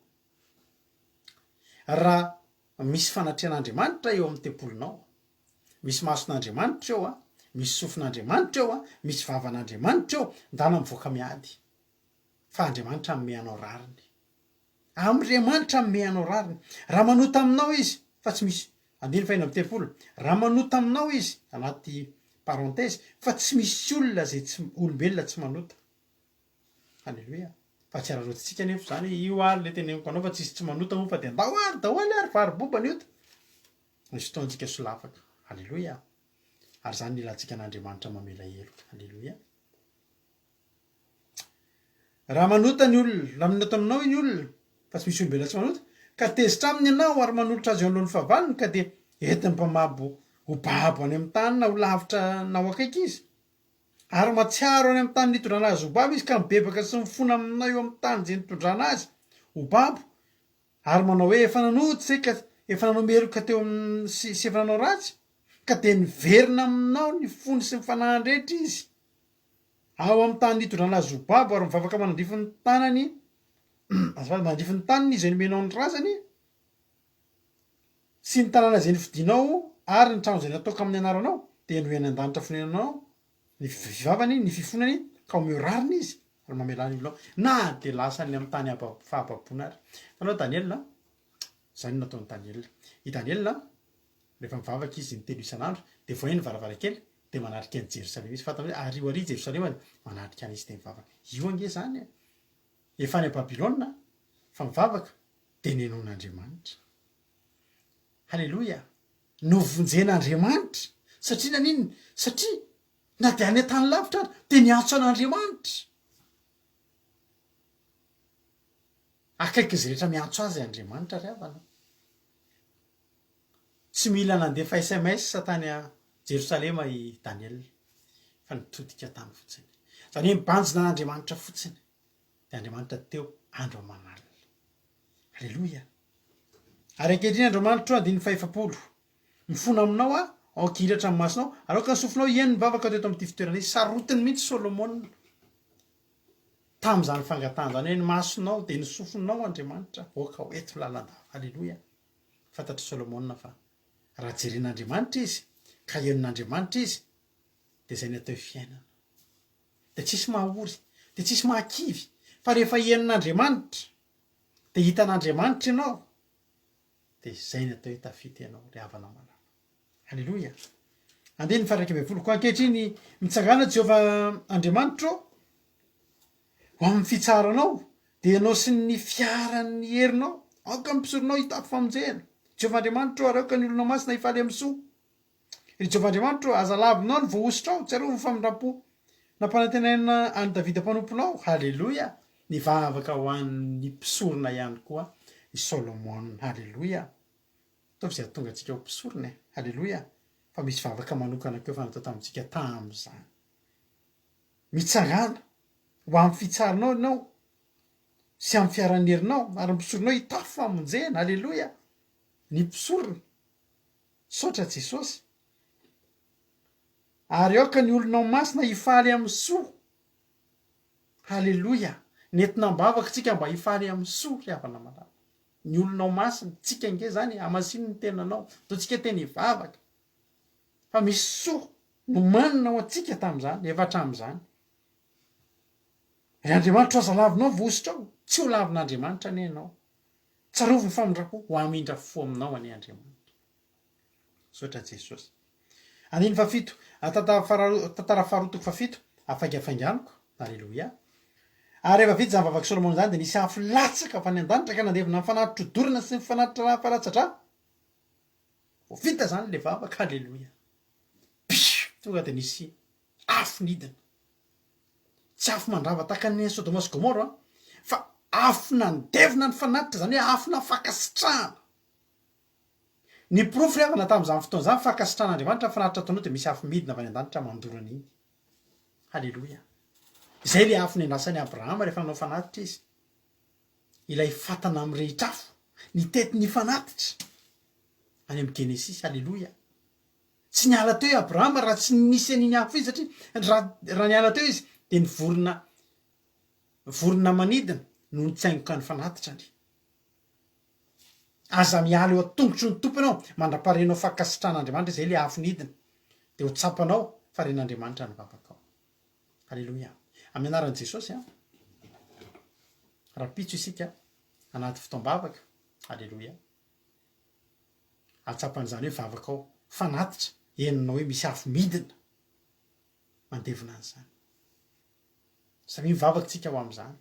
raha misy fanatrehan'Andriamanitra eo amin'ny tempolinao, Misy mason'Andriamanitra eo a, misy sofin'Andriamanitra eo a, misy vavan'Andriamanitra eo, ndana mivoaka miady fa Andriamanitra hanome anao rariny. Amriamanitra hanome anao rariny. Raha manota aminao izy, fa tsy misy, andininy fahenina amby telopolo, raha manota aminao izy, anaty parenthèse, fa tsy misy olona izay tsy, olombelona tsy manota. Haleloia. Fa tsy araraotintsika anefa izany hoe io ary le teneniko anao fa tsisy tsy manota moa fa dia andao ary daholo ary varo-boba ny ota. Misy fotoantsika solafaka. Haleloia. Ary izany no ilantsika an'Andriamanitra mamela heloka. Haleloia. Raha manota ny olona, raha manota aminao ny olona, fa tsy misy olombelona tsy manota, ka tezitra aminy ianao ary manolotra azy eo anoloan'ny fahavalony ka dia entin'ny mpamabo ho babo any amin'ny tany na ho lavitra na ho akaiky izy, ary mahatsiaro any amin'ny tany nitondrana azy ho babo izy ka mibebaka sy mifona aminao eo amin'ny tany izay nitondrana azy ho babo, ary manao hoe, Efa nanota izay ka efa nanao meloka teo amin'ny sy sy efa nanao ratsy, ka dia niverina aminao ny fony sy ny fanahiny rehetra izy. Ao amin'ny tany nitondrana azy ho babo ary mivavaka manandrify ny tanany, azafady, manandrify ny taniny izay nomenao ny razany, sy ny tanàna izay nofidinao ary ny trano izay nataoko amin'ny anaranao, dia henoy any an-danitra fonenanao ny fivavany, ny fifonany, ka omeo rariny izy, ary mamelà ny olonao, na dia lasa any amin'ny tany fahababoana ary. Hitanao Daniela, izany no nataon'i Daniela. I Daniela, rehefa mivavaka izy intelo isan'andro, dia vohay ny varavarankely, dia manatrika an'i Jerosalema izy. Fantany hoe ary ho ary Jerosalema, dia manatrika any izy dia mivavaka. Io ange izany e! Efa any Babylona, fa mivavaka, dia nenoin'Andriamanitra. Haleloia! Novonjen'Andriamanitra. Satria naninona? Satria na dia any an-tany lavitra ary dia niantso an'Andriamanitra. Akaikin'izay rehetra miantso azy Andriamanitra ry havana. Tsy mila nandefa sms tany Jerosalema i Daniela fa nitodika tany fotsiny. Izany hoe mibanjina an'Andriamanitra fotsiny. Dia Andriamanitra teo andro aman'alina. Aleloia! Ary ankehitriny Andriamanitro, andininy fahefapolo, mifona aminao aho, aoka hihiratra ny masonao, ary aoka ny sofinao hihaino ny vavaka ato eto amin'ity fitoerana ity. Sarotiny mihitsy Solomona tamin'izany fangatahana izany hoe ny masonao dia ny sofinao Andriamanitra, aoka ho eto lalandava. Aleloia! Fantatr'i Solomona fa raha jeren'Andriamanitra izy, ka henon'Andriamanitra izy, dia izay ny atao hoe fiainana. Dia tsisy mahaory, dia tsisy mahakivy, fa rehefa henon'Andriamanitra, dia hitan'Andriamanitra ianao, dia izay ny atao hoe tafita ianao, ry havana malala. Aleloia! Andininy faha 11, Koa ankehitriny mitsangàna Jehovah Andriamanitro ô, ho amin'ny fitsaharanao, dia ianao sy ny fiaran'ny herinao, aoka ny mpisoronao hitafy famonjena. Jehovah Andriamanitro ô, ary aoka ny olonao masina hifaly amin'ny soa. Ry Jehovah Andriamanitro ô, aza lavinao ny voahosotrao, tsarovy ny famindram-po nampanantenaina an'i Davida mpanomponao. Haleloia! Nivavaka ho an'ny mpisorona ihany koa i Solomona. Haleloia! Ataovy izay hahatonga antsika ho mpisorona e! Haleloia! Fa misy vavaka manokana koa efa natao tamintsika tamin'izany. Mitsangàna ho amin'ny fitsaranao ianao sy amin'ny fiaran'ny herinao, ary ny mpisoronao hitafy famonjena. Haleloia! Ny mpisorona. Misaotra Jesosy. Ary aoka ny olonao masina hifaly amin'ny soa. Haleloia. Nentina am-bavaka tsika mba hifaly amin'ny soa ry havana malala. Ny olonao masina, tsika ange zany e, hamasino ny tenanao. Ataontsika teny hivavaka. Fa misy soa nomanina ho antsika tamin'izany, efa hatramin'izany. Ry Andriamanitra aza lavinao ny vohosotrao. Tsy ho lavin'Andriamanitra anie ianao. Tsarovy ny famindram-po, ho hamindra fo aminao anie Andriamanitra. Misaotra Jesosy. Andininy fahafito, Tantara faharoa toko fahafito, Afaingafainganiko, Aleloia. Ary rehefa vita izany vavak'i Solomona izany dia nisy afo latsaka avy any an-danitra ka nandevona ny fanatitra hodorana sy ny fanatitra falatsa-drà. Vao vita izany ilay vavaka, aleloia. Pio! Tonga dia nisy afo nidina. Tsy afo mandrava tahaka ny any Sodoma sy Gomoro an, fa afo nandevona ny fanatitra, izany hoe afona fankasitrahana. Ny porofo ry havana tamin'izany fotoana izany, fankasitrahan'Andriamanitra ny fanatitra ataonao dia misy afo midina avy any an-danitra mandoro an'iny. Haleloia. Izay ilay afo nendrasan'i Abrahama rehefa nanao fanatitra izy. Ilay fatana mirehitra afo, nitety ny fanatitra. Any amin'ny Genesisy, haleloia. Tsy niala teo i Abrahama raha tsy nisy an'iny afo iny satria raha raha niala teo izy dia ny vorona vorona manidina no nitsaingoka ny fanatitrany. Aza miala eo an-tongotry ny Tompo ianao mandra-paharenao fankasitrahan'Andriamanitra izay ilay afo nidina dia ho tsapanao fa ren'Andriamanitra ny vavakao. Aleloia. Amin'ny anaran'i Jesosy an. Rahampitso isika. Anaty fotoam-bavaka. Aleloia. Ahatsapan'izany hoe vavaka ao. Fanatitra, henonao hoe misy afo midina mandevona an'izany. Samia mivavaka tsika ho amin'izany.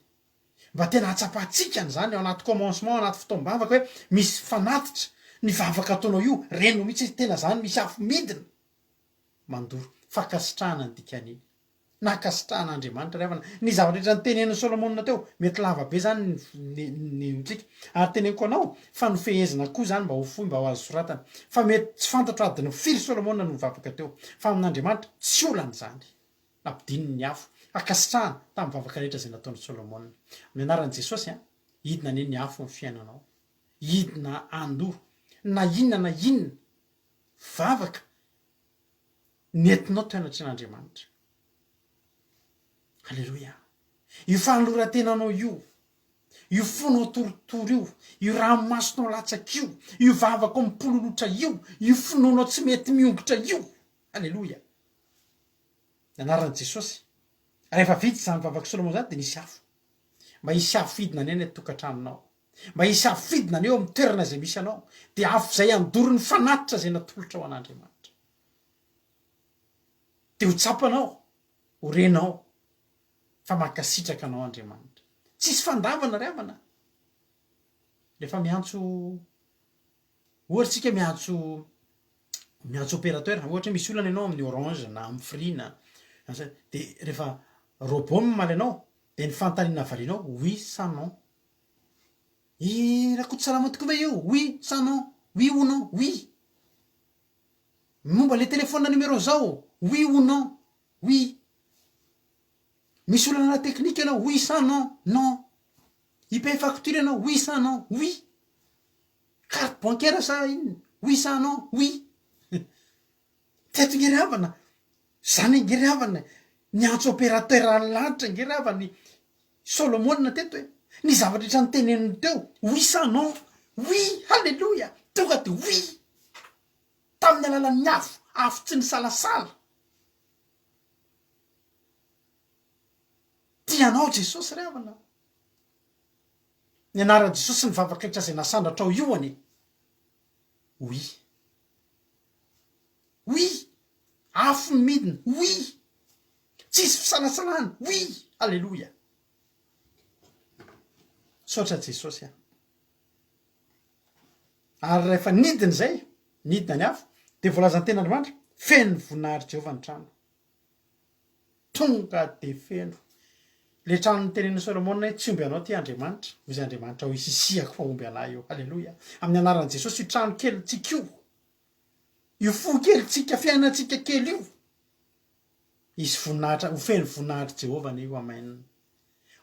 Mba tena ahatsapantsika an'izany ao anaty commencement, ao anaty fotoam-bavaka hoe misy fanatitra ny vavaka ataonao io, renao mihitsy hoe tena izany misy afo midina mandoro. Fankasitrahana ny dikan'iny. Nankasitrahana Andriamanitra ry havana. Ny zavatra rehetra notenenin'i Solomona teo, mety lava be izany ny ny ntsika. Ary teneniko anao fa nofehezina koa izany mba ho fohy mba ho azo soratana. Fa mety tsy fantatro adiny firy Solomona no nivavaka teo. Fa amin'Andriamanitra, tsy olana izany. Nampidininy ny afo. Ankasitrahana tamin'ny vavaka rehetra izay nataon'i Solomona. Amin'ny anaran'i Jesosy an, hidina anie ny afo ny fiainanao. Hidina handoro na inona na inona vavaka nentinao teo anatrehan'Andriamanitra. Aleloia. Io fanoloran-tenanao io, io fonao torotoro io, io ranomasonao latsaka io, io vavakao mipololotra io, io finoanao tsy mety miongotra io. Aleloia. Ny anaran'i Jesosy. Rehefa vita izany vavak'i Solomona izany dia nisy afo. Mba hisy afo hidina anie any an-tokantranonao. Mba hisy afo hidina anie eo amin'ny toerana izay misy anao. Dia afo izay handoro ny fanatitra izay natolotra ho an'Andriamanitra. Dia ho tsapanao, ho renao fa mankasitraka anao Andriamanitra. Tsisy fandavana ry havana. Rehefa miantso, ohatra isika miantso miantso opérateur, ohatra hoe misy olana ianao amin'ny orange na amin'ny free na dia rehefa robot mamaly anao dia ny fanontaniana valianao oui sa non. I Rakotosalama tokoa ve io? Oui sa non? Oui ou non? Oui. Momba le téléphone numéro zao, oui ou non? Oui. Misy olana ara teknika ianao, oui sa non? Non. Hi-payer facture ianao, oui sa non? Oui. Carte bancaire sa inona? Oui sa non? Oui. Teto nge ry havana, zany nge ry havana, niantso opérateur ny lanitra nge ry havana i Solomona teto e. Ny zavatra rehetra noteneniny teo, oui sa non? Oui, haleloia, tonga de oui. Tamin'ny alalan'ny afo, afo tsy nisalasala. Tia anao Jesosy ry havana. Ny anaran'i Jesosy sy ny vavaka rehetra izay nasandratrao io anie. Oui. Oui. Afo ny midina. Oui. Tsisy fisalasalana. Oui. Aleloia. Misaotra Jesosy a. Ary rehefa nidina izay, nidina ny afo, dia voalazan'ny tenin'Andriamanitra, feno ny voninahitr'i Jehovah ny trano. Tonga dia feno. Ilay trano notenenin'i Solomona hoe tsy omby anao ity Andriamanitra, hoy izy Andriamanitra hoy sisihako fa omby anah io. Aleloia. Amin'ny anaran'i Jesosy io trano kelintsika io, io fo kelintsika, fiainantsika kely io, hisy voninahitra, ho feno voninahitr'i Jehovah anie io. Amen.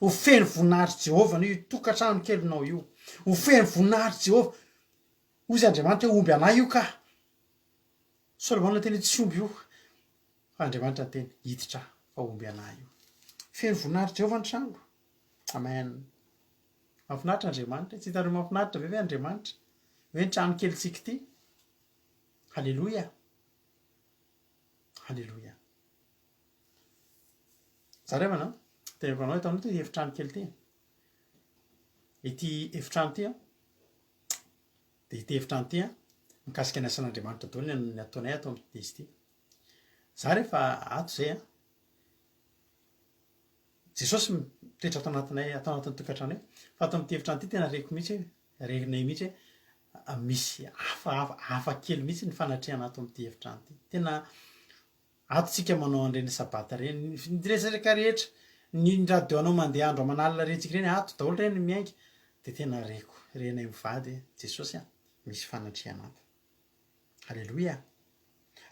Ho feno voninahitr'i Jehovah anie io tokantrano kelinao io. Ho feno voninahitr'i Jehovah. Hoy izy Andriamanitra hoe omby anah io ka. Solomona niteny hoe tsy omby io. Fa Andriamanitra niteny, hiditra aho fa omby anah io. Feno voninahitr'i Jehovah ny trano. Amen. Mahafinaritra Andriamanitra. Tsy hitanareo mahafinaritra ve ve Andriamanitra? Hoe ny trano kelintsika ity. Haleloia. Haleloia. Zarevana, teneniko anao eto amin'ity efitrano kely ity. Ity efitrano ity an, dia ity efitrano ity an, mikasika ny asan'Andriamanitra daholo ny ny ataonay ato amin'ity izy ity. Za rehefa ato izay an, Jesosy mitoetra ato anatinay, ato anatin'ny tokantranonay, fa ato amin'ity efitrano ity tena reko mihitsy hoe, renay mihitsy hoe misy hafahafa, hafa kely mihitsy ny fanatrehana ato amin'ity efitrano ity. Tena Ato tsika manao an'ireny sabata ireny, ny resaka rehetra, ny radio anao mandeha andro aman'alina rentsika ireny, ato daholo ireny no miainga, dia tena reko, renay mivady hoe, Jesosy a, misy fanatrehana ato. Aleloia.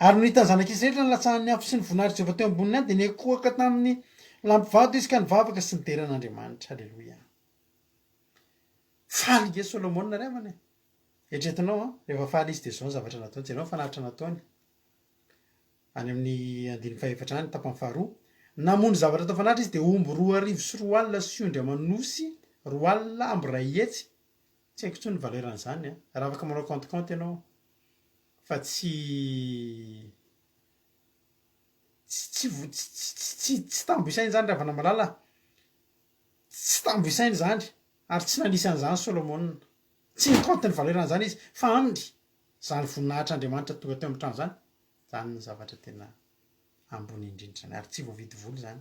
Ary nony hitan'ny zanak'Israely ny nilatsahan'ny afo sy ny voninahitr'i Jehovah teo amboniny any, dia niankohoka tamin'ny lampivato izy ka nivavaka sy nidera an'Andriamanitra. Aleloia. Faly nge Solomona ry havana e. Eritreretinao an, rehefa faly izy dia izao ny zavatra nataony, jereo ny fanatitra nataony. Any amin'ny andininy fahefatra any, tapany faharoa, namono zavatra atao fanatitra izy dia omby 2200 sy ondry aman'osy 120. Tsy haiko intsony ny valeur an'izany an! Raha afaka manao compte compte ianao fa tsy tsy tsy tsy tsy tambo isaina izany ry havana malala a! Tsy tambo isaina izany! Ary tsy nanisa an'izany Solomona. Tsy ni-compte ny valeur-n'izany izy, fa aminy, izany voninahitr'Andriamanitra tonga teo amin'ny trano izany, izany no zavatra tena ambony indrindra izany, ary tsy voavidy vola izany.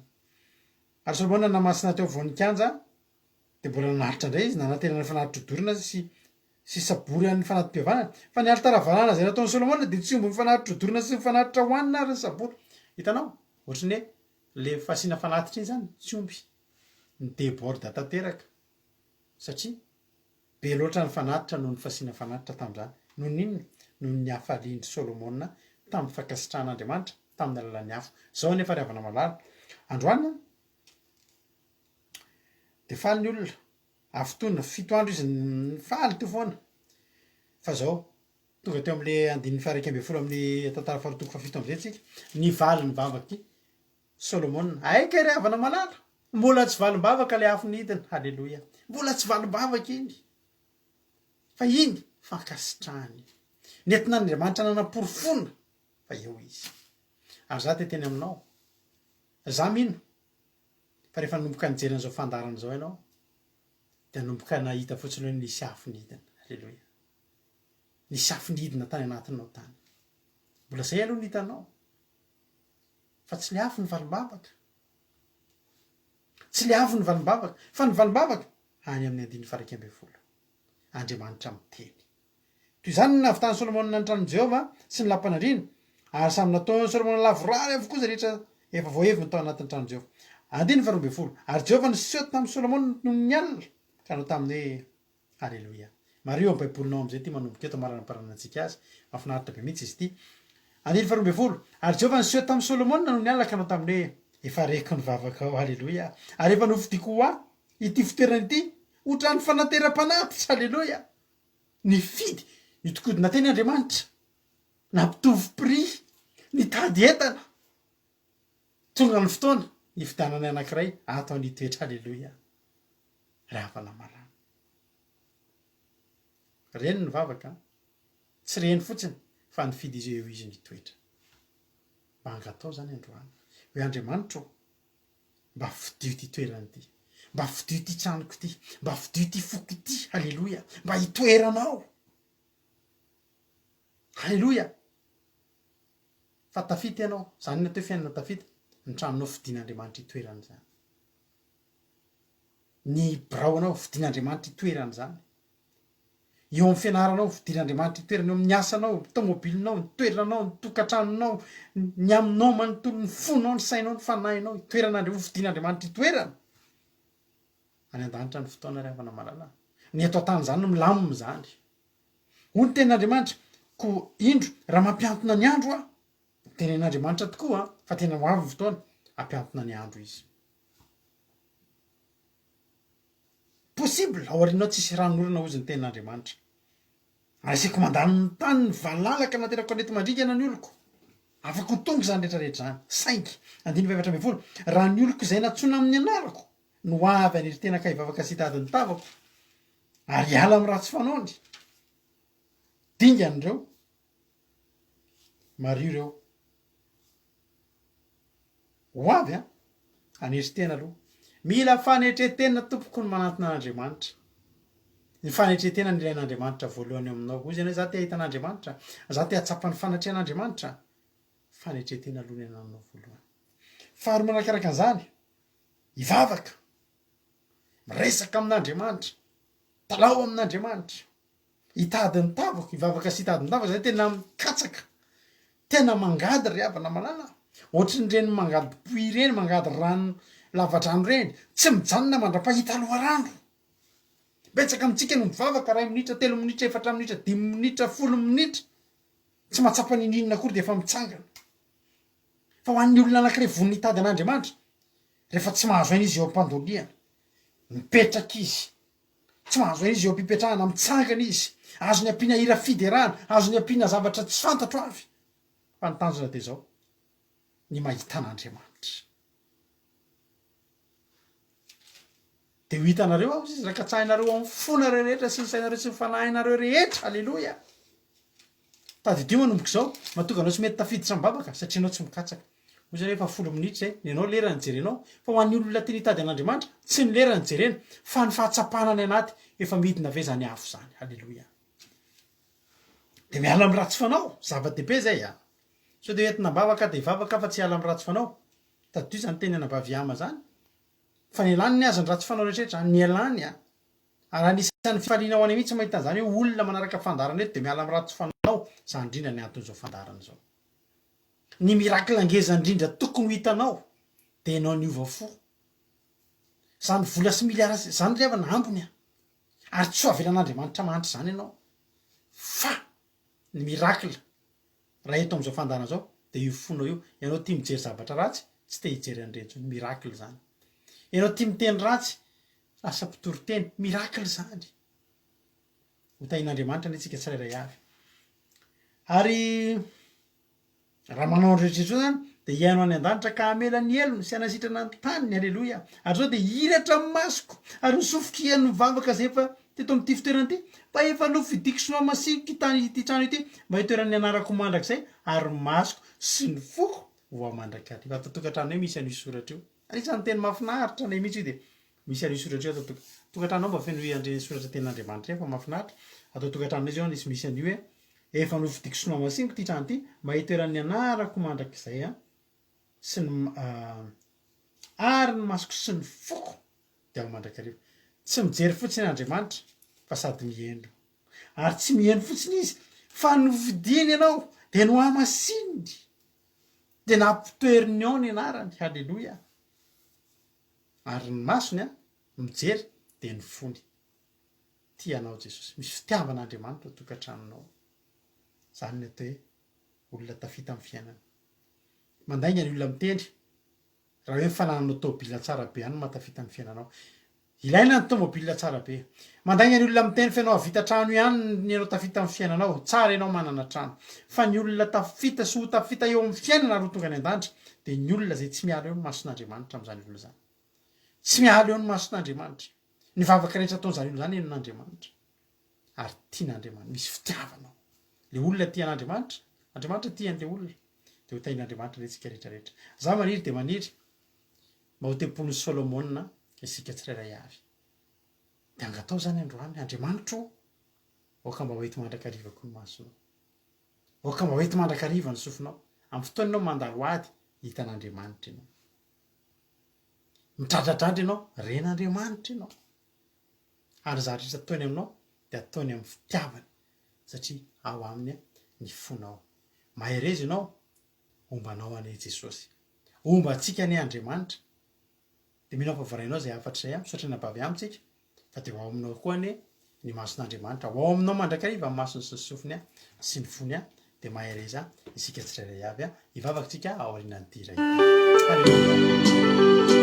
Ary Solomona nanamasina teo afovoan'ny kianja, dia mbola nanaritra indray izy, nanantena ny fanatitra hodorana sy sy sabory an'ny fanati-pihavanana. Fa ny alitara valahana izay nataon'i Solomona dia tsy omby ny fanatitra hodorana sy ny fanatitra hohanina ary ny sabory. Hitanao? Ohatran'ny hoe le fasiana fanatitra iny izany tsy omby. Ni-deborde tanteraka satria be loatra ny fanatitra noho ny fasiana fanatitra tamin'izany. Noho ny inona? Noho ny hafalian-dry Solomona tamin'ny fankasitrahan'Andriamanitra tamin'ny alalan'ny afo. Izao anefa ry havana malala, androany an, dia faly ny olona, hafitoana, fito andro izy nifaly teo foana. Fa izao, tonga teo amin'ilay andininy faha-11 amin'ny tantara faharoa toko fahafito amin'izay tsika, ny valin'ny vavak'i Solomona. Hay kay ry havana malala, mbola tsy valim-bavaka ilay afo nidina, haleloia, mbola tsy valim-bavaka iny, fa iny fankasitrahana iny. Nentin'Andriamanitra nanaporofoana fa eo izy. Ary za te hiteny aminao, za mino fa rehefa nanomboka nijery an'izao fandaharana izao ianao, dia nanomboka nahita fotsiny hoe nisy afo nidina, haleloia. Nisy afo nidina tany anatinao tany. Mbola izay aloha no hitanao. Fa tsy le afo ny valim-bavaka. Tsy le afo ny valim-bavaka. Fa ny valim-bavaka, any amin'ny andininy faha-11. Andriamanitra miteny. Toy izany no nahavitan'i Solomona ny tranon'i Jehovah sy ny lapan'andriana, ary samy nataon'i Solomona lavorary avokoa izay rehetra efa voaheviny tao anatin'ny tranon'i Jehovah. Andininy faharoambinifolo. Ary Jehovah niseho tamin'i Solomona nony ny alina, ka nanao taminy hoe, Aleloia. Mariho amin'ny Baibolinao amin'izay ity manomboka eto amaranamparana antsika azy. Mahafinaritra be mihitsy izy ity. Andininy faharoambinifolo. Ary Jehovah niseho tamin'i Solomona nony alina ka nanao taminy hoe, Efa reko ny vavakao. Aleloia. Ary efa nofidiko ho ahy ity fitoerana ity ho trano fanateram-panatitra. Aleloia. Nifidy, nihodikodina teny Andriamanitra. Nampitovy prix, nitady entana. Tonga ny fotoana hifidianana anankiray ato an'Itoetra. Aleloia. Ry havana malala. Reny ny vavaka an. Tsy reny fotsiny fa nifidy izy eo izy nitoetra. Mba angatao zany androany hoe Andriamanitra ô, mba fidio ity toerana ity, mba fidio ity tranoko ity, mba fidio ity foko ity, haleloia, mba hitoeranao. Haleloia. Fa tafita ianao, zany ny atao hoe fiainana tafita, ny tranonao fidin'Andriamanitra hitoerana izany. Ny biraonao, fidin'Andriamanitra hitoerana izany. Eo amin'ny fianaranao, fidin'Andriamanitra hitoerana, eo amin'ny asanao, ny tomobilinao, ny toeranao, ny tokantranonao, ny aminao manontolo, ny fonao, ny sainao, ny fanahinao, hitoeran'Andriamanitra, fidin'Andriamanitra hitoerana. Any an-danitra ny fotoana ry havana malala. Ny eto an-tany izany no milamina izany. Hoy ny tenin'Andriamanitra, koa indro, raha mampihantona ny andro aho, tenenin'Andriamanitra tokoa fa tena ho avy ny fotoana, hampihantona ny andro izy. Possible, ao aorianao tsisy ranonorana hozy ny tenin'Andriamanitra. Ary asiako mandany ny tany ny valala ka naterako kanety mandringana ny oloko. Afaka ho tonga izany rehetra rehetra izany. Saingy, andininy faha-14, raha ny oloko izay nantsoina amin'ny anarako no avy hanery tena ka hivavaka sy hitady ny tavako, ary hiala amin'ny ratsy fanaony, dingana ireo, mariho ireo. Ho avy an! Hanetry tena aloha. Mila fanetren-tena tompoko ny manantona an'Andriamanitra. Ny fanetren-tena no ilain'Andriamanitra voalohany eo aminao. Hoy izy ianao hoe za te hahita an'Andriamanitra, za te hahatsapa ny fanatrehan'Andriamanitra. Fanetren-tena aloha ny anananao voalohany. Faharoa manarakaraka an'izany, hivavaka, miresaka amin'Andriamanitra, talao amin'Andriamanitra. Hitady ny tavako, hivavaka sy hitady ny tavako zay tena mikatsaka, tena mangady ry havana malala a! Ohatrin'ireny mangady puits ireny, mangady rano lavadrano ireny, tsy mijanona mandra-pahita loharano. Betsaka amintsika no mivavaka iray minitra, telo minitra, efatra minitra, dimy minitra, folo minitra, tsy mahatsapa n'inon'inona akory dia efa mitsangana. Fa ho an'ny olona anankiray vonona hitady an'Andriamanitra, rehefa tsy mahazo aina izy eo am-pandolihana, mipetraka izy, Tsy mahazo aina izy eo am-pipetrahana, mitsangana izy. Azony ampiana hira fiderana, azony ampiana zavatra tsy fantatro avy. Fa ny tanjona dia izao, ny mahita an'Andriamanitra. Dia ho hitanareo aho, hoy izy, raha katsahinareo amin'ny fonareo rehetra sy ny sainareo sy ny fanahinareo rehetra. Aleloia! Tadidio manomboka izao, mahatonga anao tsy mety tafiditra am-bavaka satria ianao tsy mikatsaka. Hoy zareo efa folo minitra izay, ny anao lera no jerenao, fa ho an'ny olona tiana hitady an'Andriamanitra, tsy ny lera no jerena, fa ny fahatsapana any anaty, efa midina ve izany afo izany? Haleloia. Dia miala amin'ny ratsy fanao, zava-dehibe izay a. Sao dia entina am-bavaka dia hivavaka fa tsy hiala amin'ny ratsy fanao. Tadidio izany teny anabavy Yama izany, fa nialany ny azy ny ratsy fanao rehetra rehetra, nialany a. Ary anisan'ny fifaliana ho anay mihitsy mahita an'izany hoe olona manaraka fandaharana eto dia miala amin'ny ratsy fanao, izany indrindra ny anton'izao fandaharana izao. Ny miracle ngeza indrindra tokony ho hitanao dia ianao niova fo. Izany vola sy milliards sy, izany ry havana ambiny a! Ary tsy ho avelan'Andriamanitra mahantra izany ianao. Fa ny miracle raha eto amin'izao fandaharana izao dia io fonao io, ianao tia mijery zavatra ratsy, tsy te hijery an'ireny intsony, miracle izany. Ianao tia miteny ratsy, lasa mpitory teny, miracle izany. Ho tahian'Andriamanitra anie tsika tsirairay avy. Ary raha manao an'ireo rehetra ireo zany dia hihaino any an-danitra ka hamela ny helony sy hanasitrana ny taniny, aleloia. Ary izao dia hiratra ny masoko ary ny sofiko hihaino ny vavaka izay efa teto amin'ity fitoerana ity, fa efa nofidiko sy nohamasiniko ity tany ity trano ity mba hitoeran'ny anarako mandrakizay ary ny masoko sy ny foko ho ao mandrakariva. Ato an-tokantranonay misy an'io soratra io. Anisan'ny teny mahafinaritra anay mihitsy io dia misy an'io soratra io ato an-toka tokantranonao mba fenoy an'ireny soratra tenin'Andriamanitra ireny fa mahafinaritra. Ato an-tokantranonay izao nisy misy an'io hoe efa nofidiko sy nohamasiniko ity trano ity mba hitoeran'ny anarako mandrakizay an sy ny ary ny masoko sy ny foko dia ao mandrakariva. Tsy mijery fotsiny Andriamanitra fa sady mihaino. Ary tsy mihaino fotsiny izy fa nofidiany ianao dia nohamasininy. Dia nampitoeriny ao ny anarany, haleloia. Ary ny masony an, mijery dia ny fony. Tia anao Jesosy. Misy fitiavana Andriamanitra ao tokantranonao. Izany ny atao hoe olona tafita amin'ny fiainana. Mandainga ny olona mitendry raha hoe ny fanananao tôbila tsara be ihany no mahatafita ny fiainanao. Ilaina ny tomobile tsara be. Mandainga ny olona miteny fa ianao hahavita trano ihany ny ianao tafita amin'ny fiainanao. Tsara ianao manana trano. Fa ny olona tafita sy ho tafita eo amin'ny fiainana ary ho tonga any an-danitra dia ny olona izay tsy miala eo ny mason'Andriamanitra amin'izany olona izany. Tsy miala eo ny mason'Andriamanitra. Ny vavaka rehetra ataon'izany olona izany henon'Andriamanitra. Ary tian'Andriamanitra. Misy fitiavana ao. Ilay olona tia an'Andriamanitra, Andriamanitra tia an'ilay olona. Dia ho tahin'Andriamanitra anie tsika rehetra rehetra. Za maniry dia maniry Mba ho tempolin'i Solomona isika tsirairay avy. Dia angataho izany androany, Andriamanitra ô, aoka mba ho eto mandrakariva koa ny masonao. Aoka mba ho eto mandrakariva ny sofinao. Amin'ny fotoana ianao mandalo ady, hitan'Andriamanitra ianao. Midradradradra ianao, ren'Andriamanitra ianao. Ary ny zavatra rehetra ataony aminao dia ataony amin'ny fitiavana, satria ao aminy ny fonao. Mahereza ianao, Homba anao anie Jesosy. Homba antsika anie Andriamanitra. Dia mino aho fa voarainao izay hafatra izay an. Misaotra anabavy amitsika fa dia ho ao aminao koa anie ny mason'Andriamanitra. Ho ao aminao mandrakariva ny masony sy ny sofiny an, sy ny fony an. Dia mahereza isika tsirairay avy an. Hivavaka tsika aorianan'ity hira ity. Haleloia.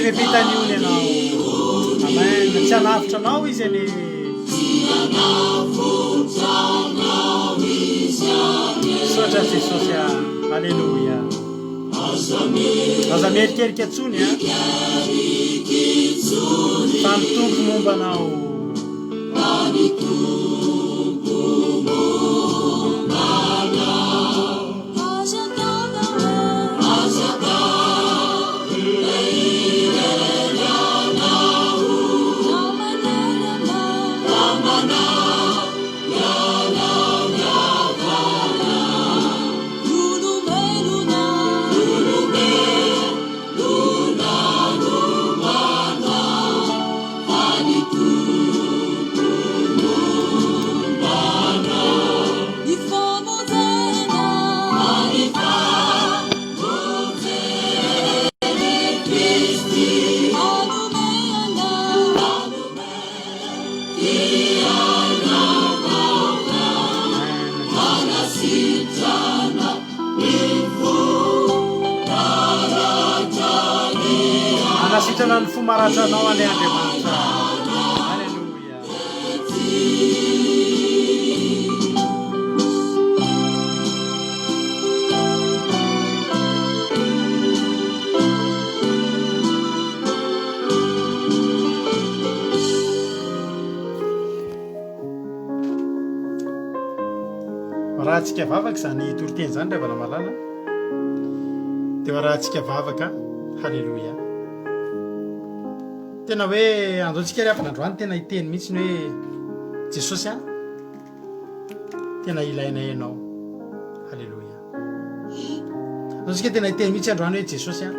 miampita ny ony ianao. Amen. Tsy hanavotra anao izy anie. Misaotra Jesosy a. Alléluia. Aza mierikerika intsony a. Fa ny Tompo momba anao. Hanasitrana ny fo maratra anao anie Andriamanitra. Alléluia. Arahantsika vavaka izany toriteny izany ry havana malala. Dia arahantsika vavaka. Haleloia. Tena hoe andao-tsika ry havana androany tena hiteny mihitsy ny hoe Jesosy a. Tena ilaina ianao. Haleloia. Andao-tsika tena hiteny mihitsy androany hoe Jesosy a.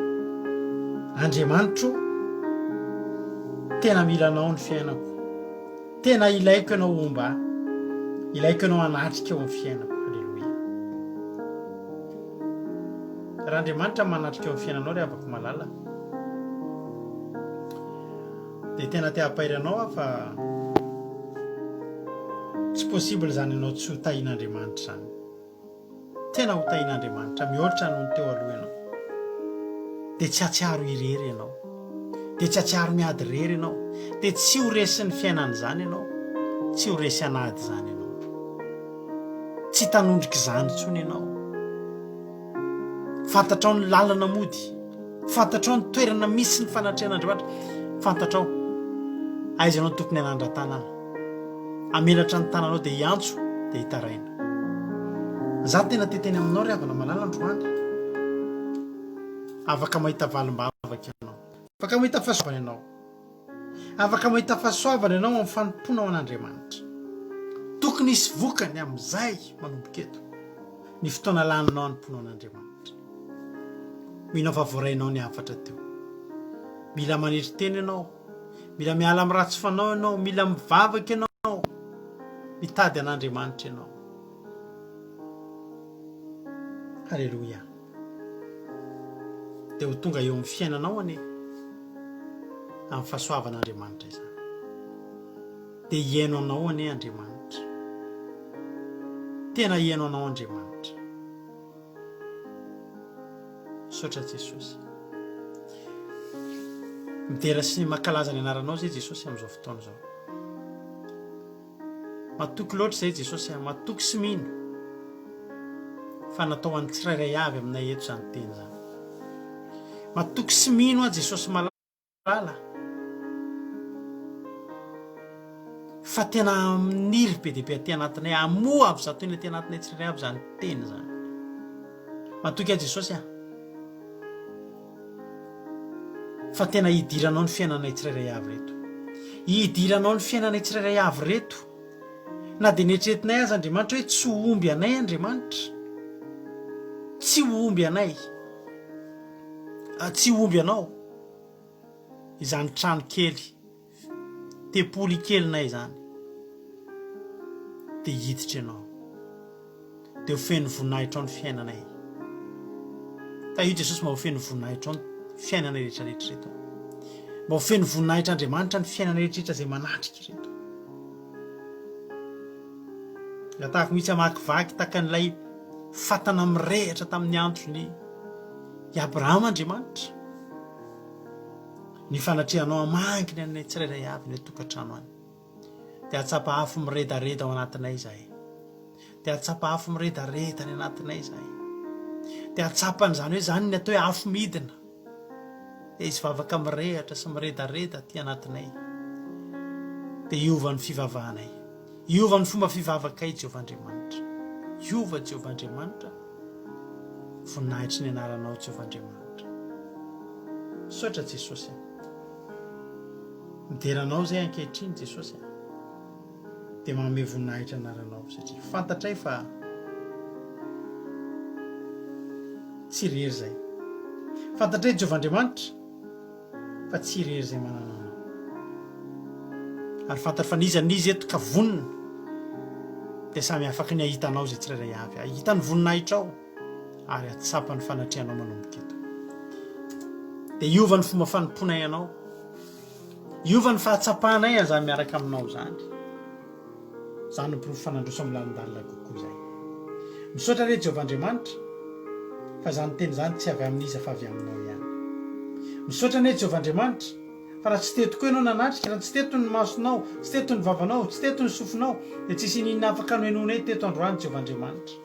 Andriamanitro tena mila anao ny fiainako. Tena ilaiko ianao homba ahy. Ilaiko ianao hanatrika eo amin'ny fiainako. Aleloia. Raha Andriamanitra manatrika eo amin'ny fiainanao ry havako malala, dia tena te hampahery anao aho fa tsy possible izany ianao tsy ho tahian'Andriamanitra izany. Tena ho tahin'Andriamanitra mihoatra noho ny teo aloha ianao. Dia tsy hahatsiaro irery ianao. Dia tsy hahatsiaro miady irery ianao. Dia tsy ho resin'ny fiainana izany ianao. Tsy ho resy an'ady izany ianao. Tsy hitanondrika izany intsony ianao. Fantatrao ny lalana mody. Fantatrao ny toerana misy ny fanatrehan'Andriamanitra. Fantatrao aiza ianao tokony hanandra-tanana. Hamelatra ny tananao dia hiantso dia hitaraina. Za tena te teny aminao ry havana malala androany. Afaka mahita valim-bavaka ianao. Afaka mahita fahasoavana ianao. Afaka mahita fahasoavana ianao amin'ny fanompoanao an'Andriamanitra. Tokony hisy vokany amin'izay manomboka eto ny fotoana laninao hanompoanao an'Andriamanitra. Mino aho fa voarainao ny hafatra teo. Mila manetry tena ianao. Mila miala amin'ny ratsy fanao ianao. Mila mivavaka ianao. Mitady an'Andriamanitra ianao. Haleloia. Dia ho tonga eo amin'ny fiainanao anie amin'ny fahasoavan'Andriamanitra izany. Dia hihaino anao anie Andriamanitra. Tena hihaino anao Andriamanitra. Misaotra Jesosy. Midera sy mankalaza ny anaranao izay Jesosy amin'izao fotoana izao. Matoky loatra izay Jesosy a, matoky sy mino fa natao an'ny tsirairay avy aminay eto izany teny izany. Matoky sy mino aho Jesosy malala fa tena miniry be dia be aty anatinay, hamoa avy zatoina aty anatinay tsirairay avy izany teny izany. Matoky aho Jesosy a. Fa tena hidiranao ny fiainanay tsirairay avy reto. Hidiranao ny fiainanay tsirairay avy reto. Na dia neritreretinay aza Andriamanitra hoe tsy ho omby anay Andriamanitra. Tsy ho omby anay. Ah, tsy ho omby anao. Izany trano kely, tempoly kelinay izany. Dia hiditra ianao. Dia ho feno voninahitrao ny fiainanay. Tahio Jesosy mba ho feno voninahitrao ny fiainanay rehetra rehetra ireto. Mba ho feno voninahitr'Andriamanitra ny fiainanay rehetra rehetra izay manatrika ireto. Angatahako mihitsy hamakivaky tahaka an'ilay fatana mirehitra tamin'ny androny i Abrahama Andriamanitra. Ny fanatrehanao hamangy ny anay tsirairay avy any an-tokantrano any. Dia hahatsapa afo miredareda ao anatinay izahay. Dia hahatsapa afo miredareda any anatinay izahay. Dia hahatsapa an'izany hoe izany ny atao hoe afo midina. Dia hisy vavaka mirehatra sy miredareda aty anatinay. Dia hiova ny fivavahanay. Hiova ny fomba fivavakay Jehovah Andriamanitra. Hiova Jehovah Andriamanitra. Voninahitry ny anaranao Jehovah Andriamanitra. Misaotra Jesosy a. Midera anao izay ankehitriny Jesosy a. Dia manome voninahitra anaranao satria fantatray fa tsy irery izay. Fantatray Jehovah Andriamanitra fa tsy irery izay manana anao. Ary fantatro fa n'iza n'iza eto ka vonona dia samy afaka ny hahita anao izay tsirairay avy. Hahita ny voninahitrao ary hahatsapa ny fanatrehanao manomboka eto. Dia hiova ny fomba fanompoanay anao. Hiova ny fahatsapanay an'izany miaraka aminao izany. Izany no porofo fa nandroso amin'ny lalindalina kokoa izahay. Misaotra re Jehovah Andriamanitra fa izany teny izany tsy avy amin'iza fa avy aminao ihany. Misaotra anie Jehovah Andriamanitra fa raha tsy teto koa ianao nanatrika, raha tsy teto ny masonao, tsy teto ny vavanao, tsy teto ny sofinao dia tsisy ininona afaka nohenoinay teto androany Jehovah Andriamanitra.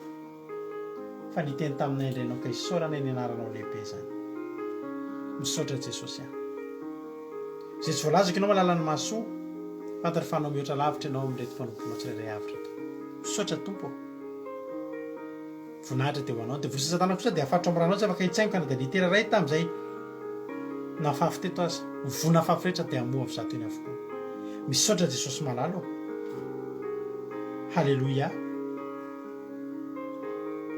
Fa niteny taminay indray ianao ka isaoranay ny anaranao lehibe izany. Misaotra Jesosy a. Izay tsy voalazako ianao malala ny mahasoa, fantatro fa hanao mihoatra lavitra ianao amin'ireto mpanomponao tsirairay avy ireto. Misaotra Tompo ô. Voninahitra dia ho anao. Devoly sy satana kosa dia hafaritra ao amin'ny ranao tsy afaka hitsaingoka na dia litera iray tamin'izay nafafy teto aza. Ny voa nafafy rehetra dia hamoa avy zato eny avokoa. Misaotra Jesosy malala ô. Haleloia.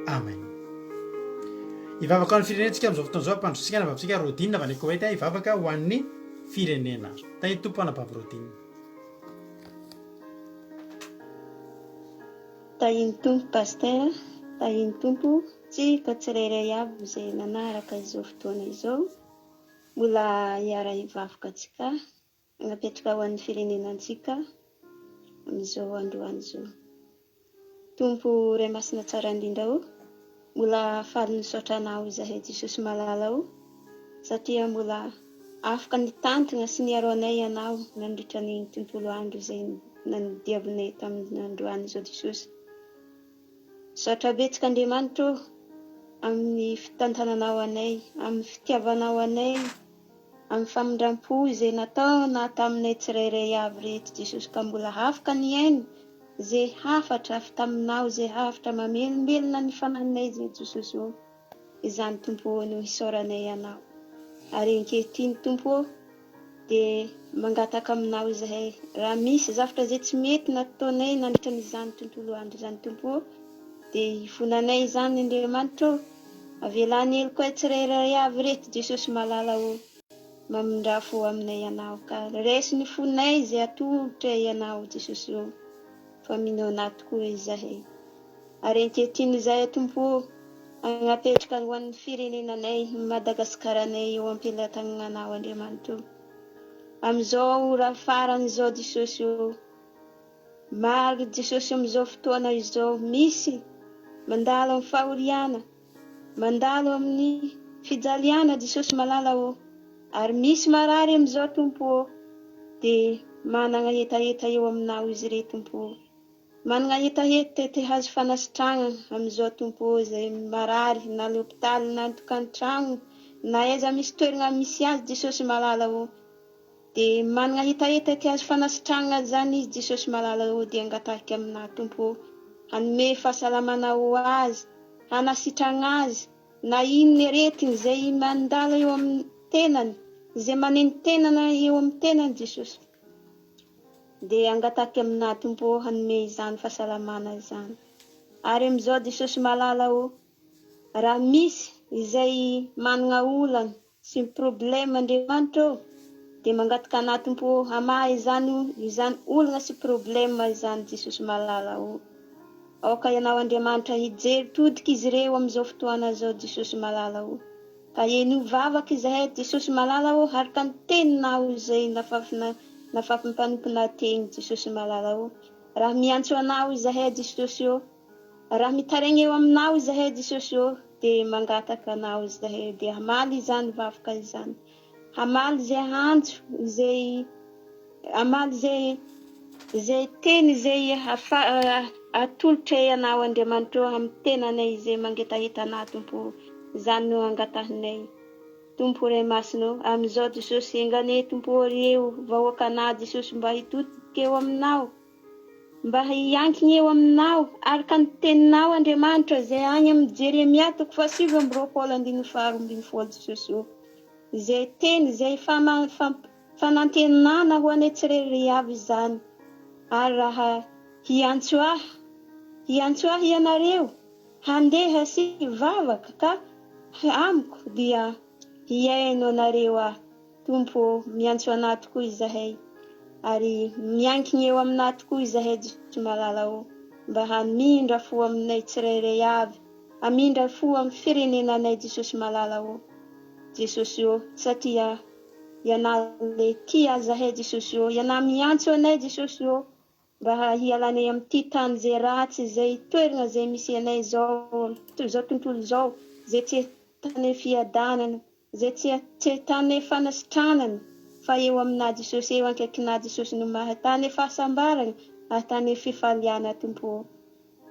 Amen. Hivavaka ho an'ny firenena tsika amin'izao fotoana izao, ampandrosotsika ny vavitsika Rodine avy any Koweït hivavaka ho an'ny firenena. Tahin'ny Tompo anabavy Rodine. Tahin'ny Tompo Pasteur, tahin'ny Tompo tsika tsirairay avy izay nanaraka izao fotoana izao. Mbola hiara-hivavaka tsika Napetraka ho an'ny firenena antsika amin'izao androany izao. Tompo Ray Masina Tsara Indrindra ô, mbola faly misaotra Anao izahay Jesosy Malala ô, satria mbola afaka nitantana sy niaro anay Ianao nandritra ny tontolo andro izay nodiavinay tamin'ny androany izao Jesosy. Misaotra betsaka Andriamanitra ô, amin'ny fitantananao anay, amin'ny fitiavanao anay, Amin'ny famindram-po izay nataona taminay tsirairay avy reto Jesosy ka mbola afaka nihaino ze hafatra avy taminao ze hafatra mamelombelona ny fanahinay ze Jesosy ô izany Tompo ô no hisaoranay Anao ary ankehitriny Tompo ô de mangataka aminao izahay raha misy zavtra ze tsy mety nataonay nandritra ny izany tontolo andro izany Tompo ô de hifonanay izany Andriamanitra ô Avelà ny helokay tsirairay avy reto Jesosy malala ô Mamindrà fo aminay Ianao ka raiso ny fonay izay atolotray Ianao Jesosy ô fa mino Anao tokoa izahay ary ankehitriny izahay Tompo ô agnapetraka ho an'ny firenenanay Madagasikaranay eo am-pelatagnanao Andriamanitra ô amin'izao ora farany izao Jesosy ô Maro Jesosy amin'izao fotoana izao misy mandalo amin'ny fahoriana, mandalo amin'ny fijaliana Jesosy malala ô, ary misy marary amin'izao Tompo ô, dia managna hetaheta eo aminao izy irey Tompo ô, managna hetaheta te hahazo fanasitragnana amin'izao Tompo ô, izay marary na l'hôpitaly na an-tokantragno na aiza misy toeragna misy azy Jesosy malala ô, Dia managna hetaheta te hahazo fanasitragnana zany izy Jesosy malala ô dia angatahiko aminà Tompo ô hanome fahasalamana ho azy hanasitragna azy na inona aretigny zay mandalo eo amin'ny tenany izay manentenana eo amin'ny tenany Jesosy dia angatahiko aminà Tompo ô hanome izany fahasalamana izany ary amizao Jesosy malala ô raha misy izay managna olana Tsy ny problème Andriamanitra ô, dia mangataka anah Tompo ô hamaha izany izany olana sy problème izany Jesosy malala ô. Aoka Ianao Andriamanitra hijery todika izy ireo amin'izao fotoana izao Jesosy malala ô. Ka henoy vavaka izahay Jesosy malala ô araka ny teninao izay nafafina nafafin'ny mpanomponao teny Jesosy malala ô. Raha miantso Anao izahay Jesosy ô. Raha mitaraigna eo aminao izahay Jesosy ô dia mangataka anao izahay dia hamaly izany vavaka izany. Hamaly izay antso izay hamaly izay izay teny izay hafa atolotray Anao Andriamanitra ô amin'ny tenanay izay mangetaheta Anao Tompo ô. Izany no angatahinay. Tompo Ray Masina ô, amin'izao Jesosy enga anie Tompo ô ireo vahoakanao Jesosy mba hitodika eo aminao. Mba hiankina eo aminao, araka ny teninao, Andriamanitra, izay any amin'ny Jeremia toko fahasivy amby roapolo andininy faharoa ambin'ny folo, Jesosy ô, izay teny izay fanantenana ho anay tsirairay avy izany. Ary raha hiantso ahy, hiantso ahy ianareo, handeha sy hivavaka ka amiko, dia hihaino anareo aho. Tompo ô, miantso Anà tokoa izahay, ary miankina eo Aminà tokoa izahay Jesoa malala ô, mba hamindra fo aminay tsirairay avy, hamindra fo amin'ny firenenanay Jesosy malala ô, Jesosy ô, satria Ianà ilay tia azahay Jesosy ô, Ianà miantso anay Jesosy ô, mba hialanay amin'ity tany izay ratsy izay toerana izay misy anay izao, izao tontolo izao, izay tsy ahitanay fiadanana, Izay tsy tsy ahitanay fanasitranana fa eo aminà Jesosy eo ankaikinà Jesosy no mahitanay fahasambarana ahitanay fifaliana Tompo ô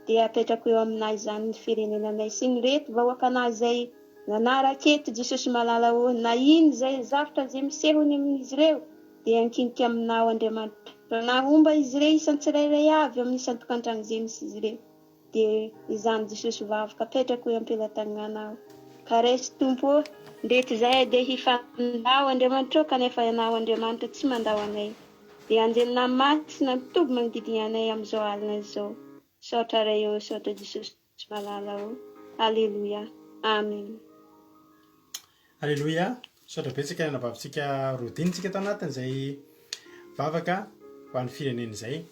dia apetrako eo aminà izany ny firenenanay sy ny reto vahoakanà izay nanaraka eto Jesosy malala ô na ino izay zavtra izay miseho eny amin'izy ireo dia ankinika aminao Andriamanitra na homba izy ireo isan tsirairay avy amin'ny isan-tokantrano izay misy izy ireo Dia izany Jesosy vavaka apetrako eo am-pelatagnanao. Ka raiso Tompo ô, ndreto izahay dia hifandao Andriamanitra ô kanefa Ianao Andriamanitra tsy mandao anay. Dia Anjelinao masina mitoby magnodidigna anay amin'izao alina izao. Misaotra Ray ô, misaotra Jesosy malala ô. Aleloia. Amen. Aleloia. Misaotra betsaka ny anabavintsika Rodine tsika tao anatin'izay vavaka ho an'ny firenena izay.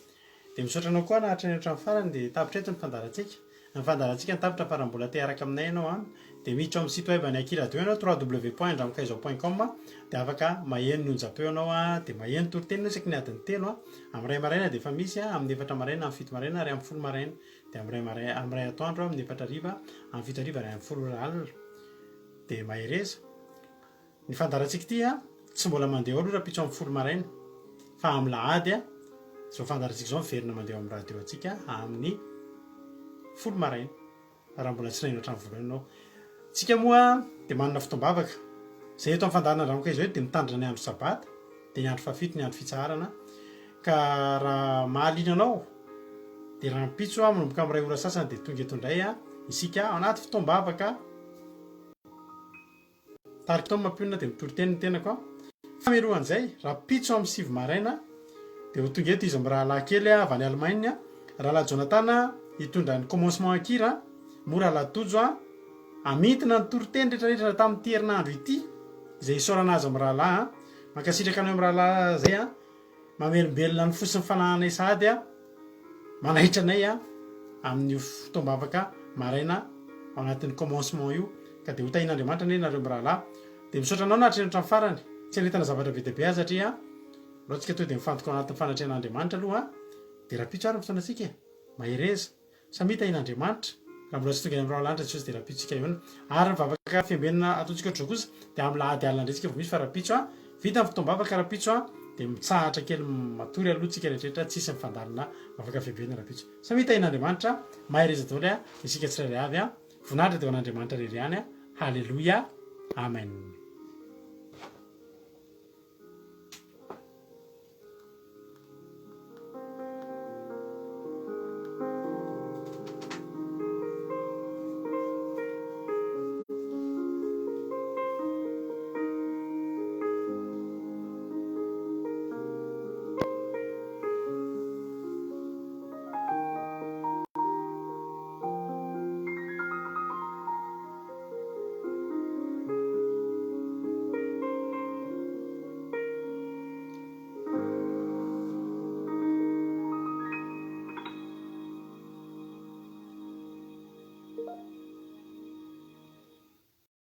Dia misaotra anao koa naharitra ny hatramin'ny farany dia tapitra eto ny fandaharantsika. Ny fandaharantsika ny tapitra fa raha mbola te hiaraka aminay ianao an, dia miditra ao amin'ny site web an'ny Aky Radio ianao www.andramokaiza point com dia afaka maheno ny onjam-peo ianao an, dia maheno toriteny ianao isaky ny adiny telo an, amin'ny iray maraina dia efa misy an, amin'ny efatra maraina, amin'ny fito maraina ary amin'ny folo maraina, dia amin'ny iray maraina, amin'ny iray atoandro, amin'ny efatra hariva, amin'ny fito hariva ary amin'ny folo ora alina. Dia mahereza. Ny fandaharantsika ity an, tsy mbola mandeha ao aloha rahampitso amin'ny folo maraina, fa amin'ny lahady an, izao fandaharantsika izao miverina mandeha ao amin'ny radio antsika amin'ny folo maraina, raha mbola tsy naheno hatramin'ny voalohany ianao. Tsika moa dia manana fotoam-bavaka. Izay eto amin'ny fandaharana Andramoka izao eto dia mitandrina ny andro sabata, dia ny andro fahafito ny andro fitsaharana. Ka raha mahaliana anao dia rahampitso manomboka amin'ny iray ora sasany dia tonga eto indray isika ao anaty fotoam-bavaka. Tarika Tom mampionona dia mitory teny ny tenako an. Fa mialohan'izay, rahampitso amin'ny sivy maraina dia ho tonga eto izy mirahalahy kely avy any Allemagne, Rahalahy Jonathan hitondra ny commencement an-kira, moa Rahalahy Tojo hamintina ny toriteny rehetrarehetra tamin'ity herinandro ity, izay isaorana azy mirahalahy an. Mankasitraka anao mirahalahy izay an. Mamelombelona ny fo sy ny fanahinay sahady an. Manaitra anay an amin'io fotoam-bavaka maraina ao anatin'ny commencement io ka dia ho tahian'Andriamanitra anie nareo mirahalahy. Dia misaotra anao nahatreno hatramin'ny farany. Tsy anentana zavatra be dia be aho satria aleo tsika tonga dia mifantoka ao anatin'ny fanatrehan'Andriamanitra aloha an. Dia rahampitso ary ny fotoanantsika e. Mahereza. Samia tahian'Andriamanitra. Raha mbola tsy tonga any amin'ny rahona lanitra Jesosy dia rahampitso tsika hihaona. Ary ny vavaka fiambenana ataontsika ohatr'izao kosa dia amin'ny lahady alina indray tsika vao misy fa rahampitso an, vita ny fotoam-bavaka rahampitso an, dia mitsahatra kely matory aloha tsika rehetrarehetra tsisy ny fandalina vavaka fiambenana rahampitso. Samia tahian'Andriamanitra, mahereza daholo an, isika tsirairay avy an, voninahitra dia ho an'Andriamanitra irery ihany an, Haleloia, Amen.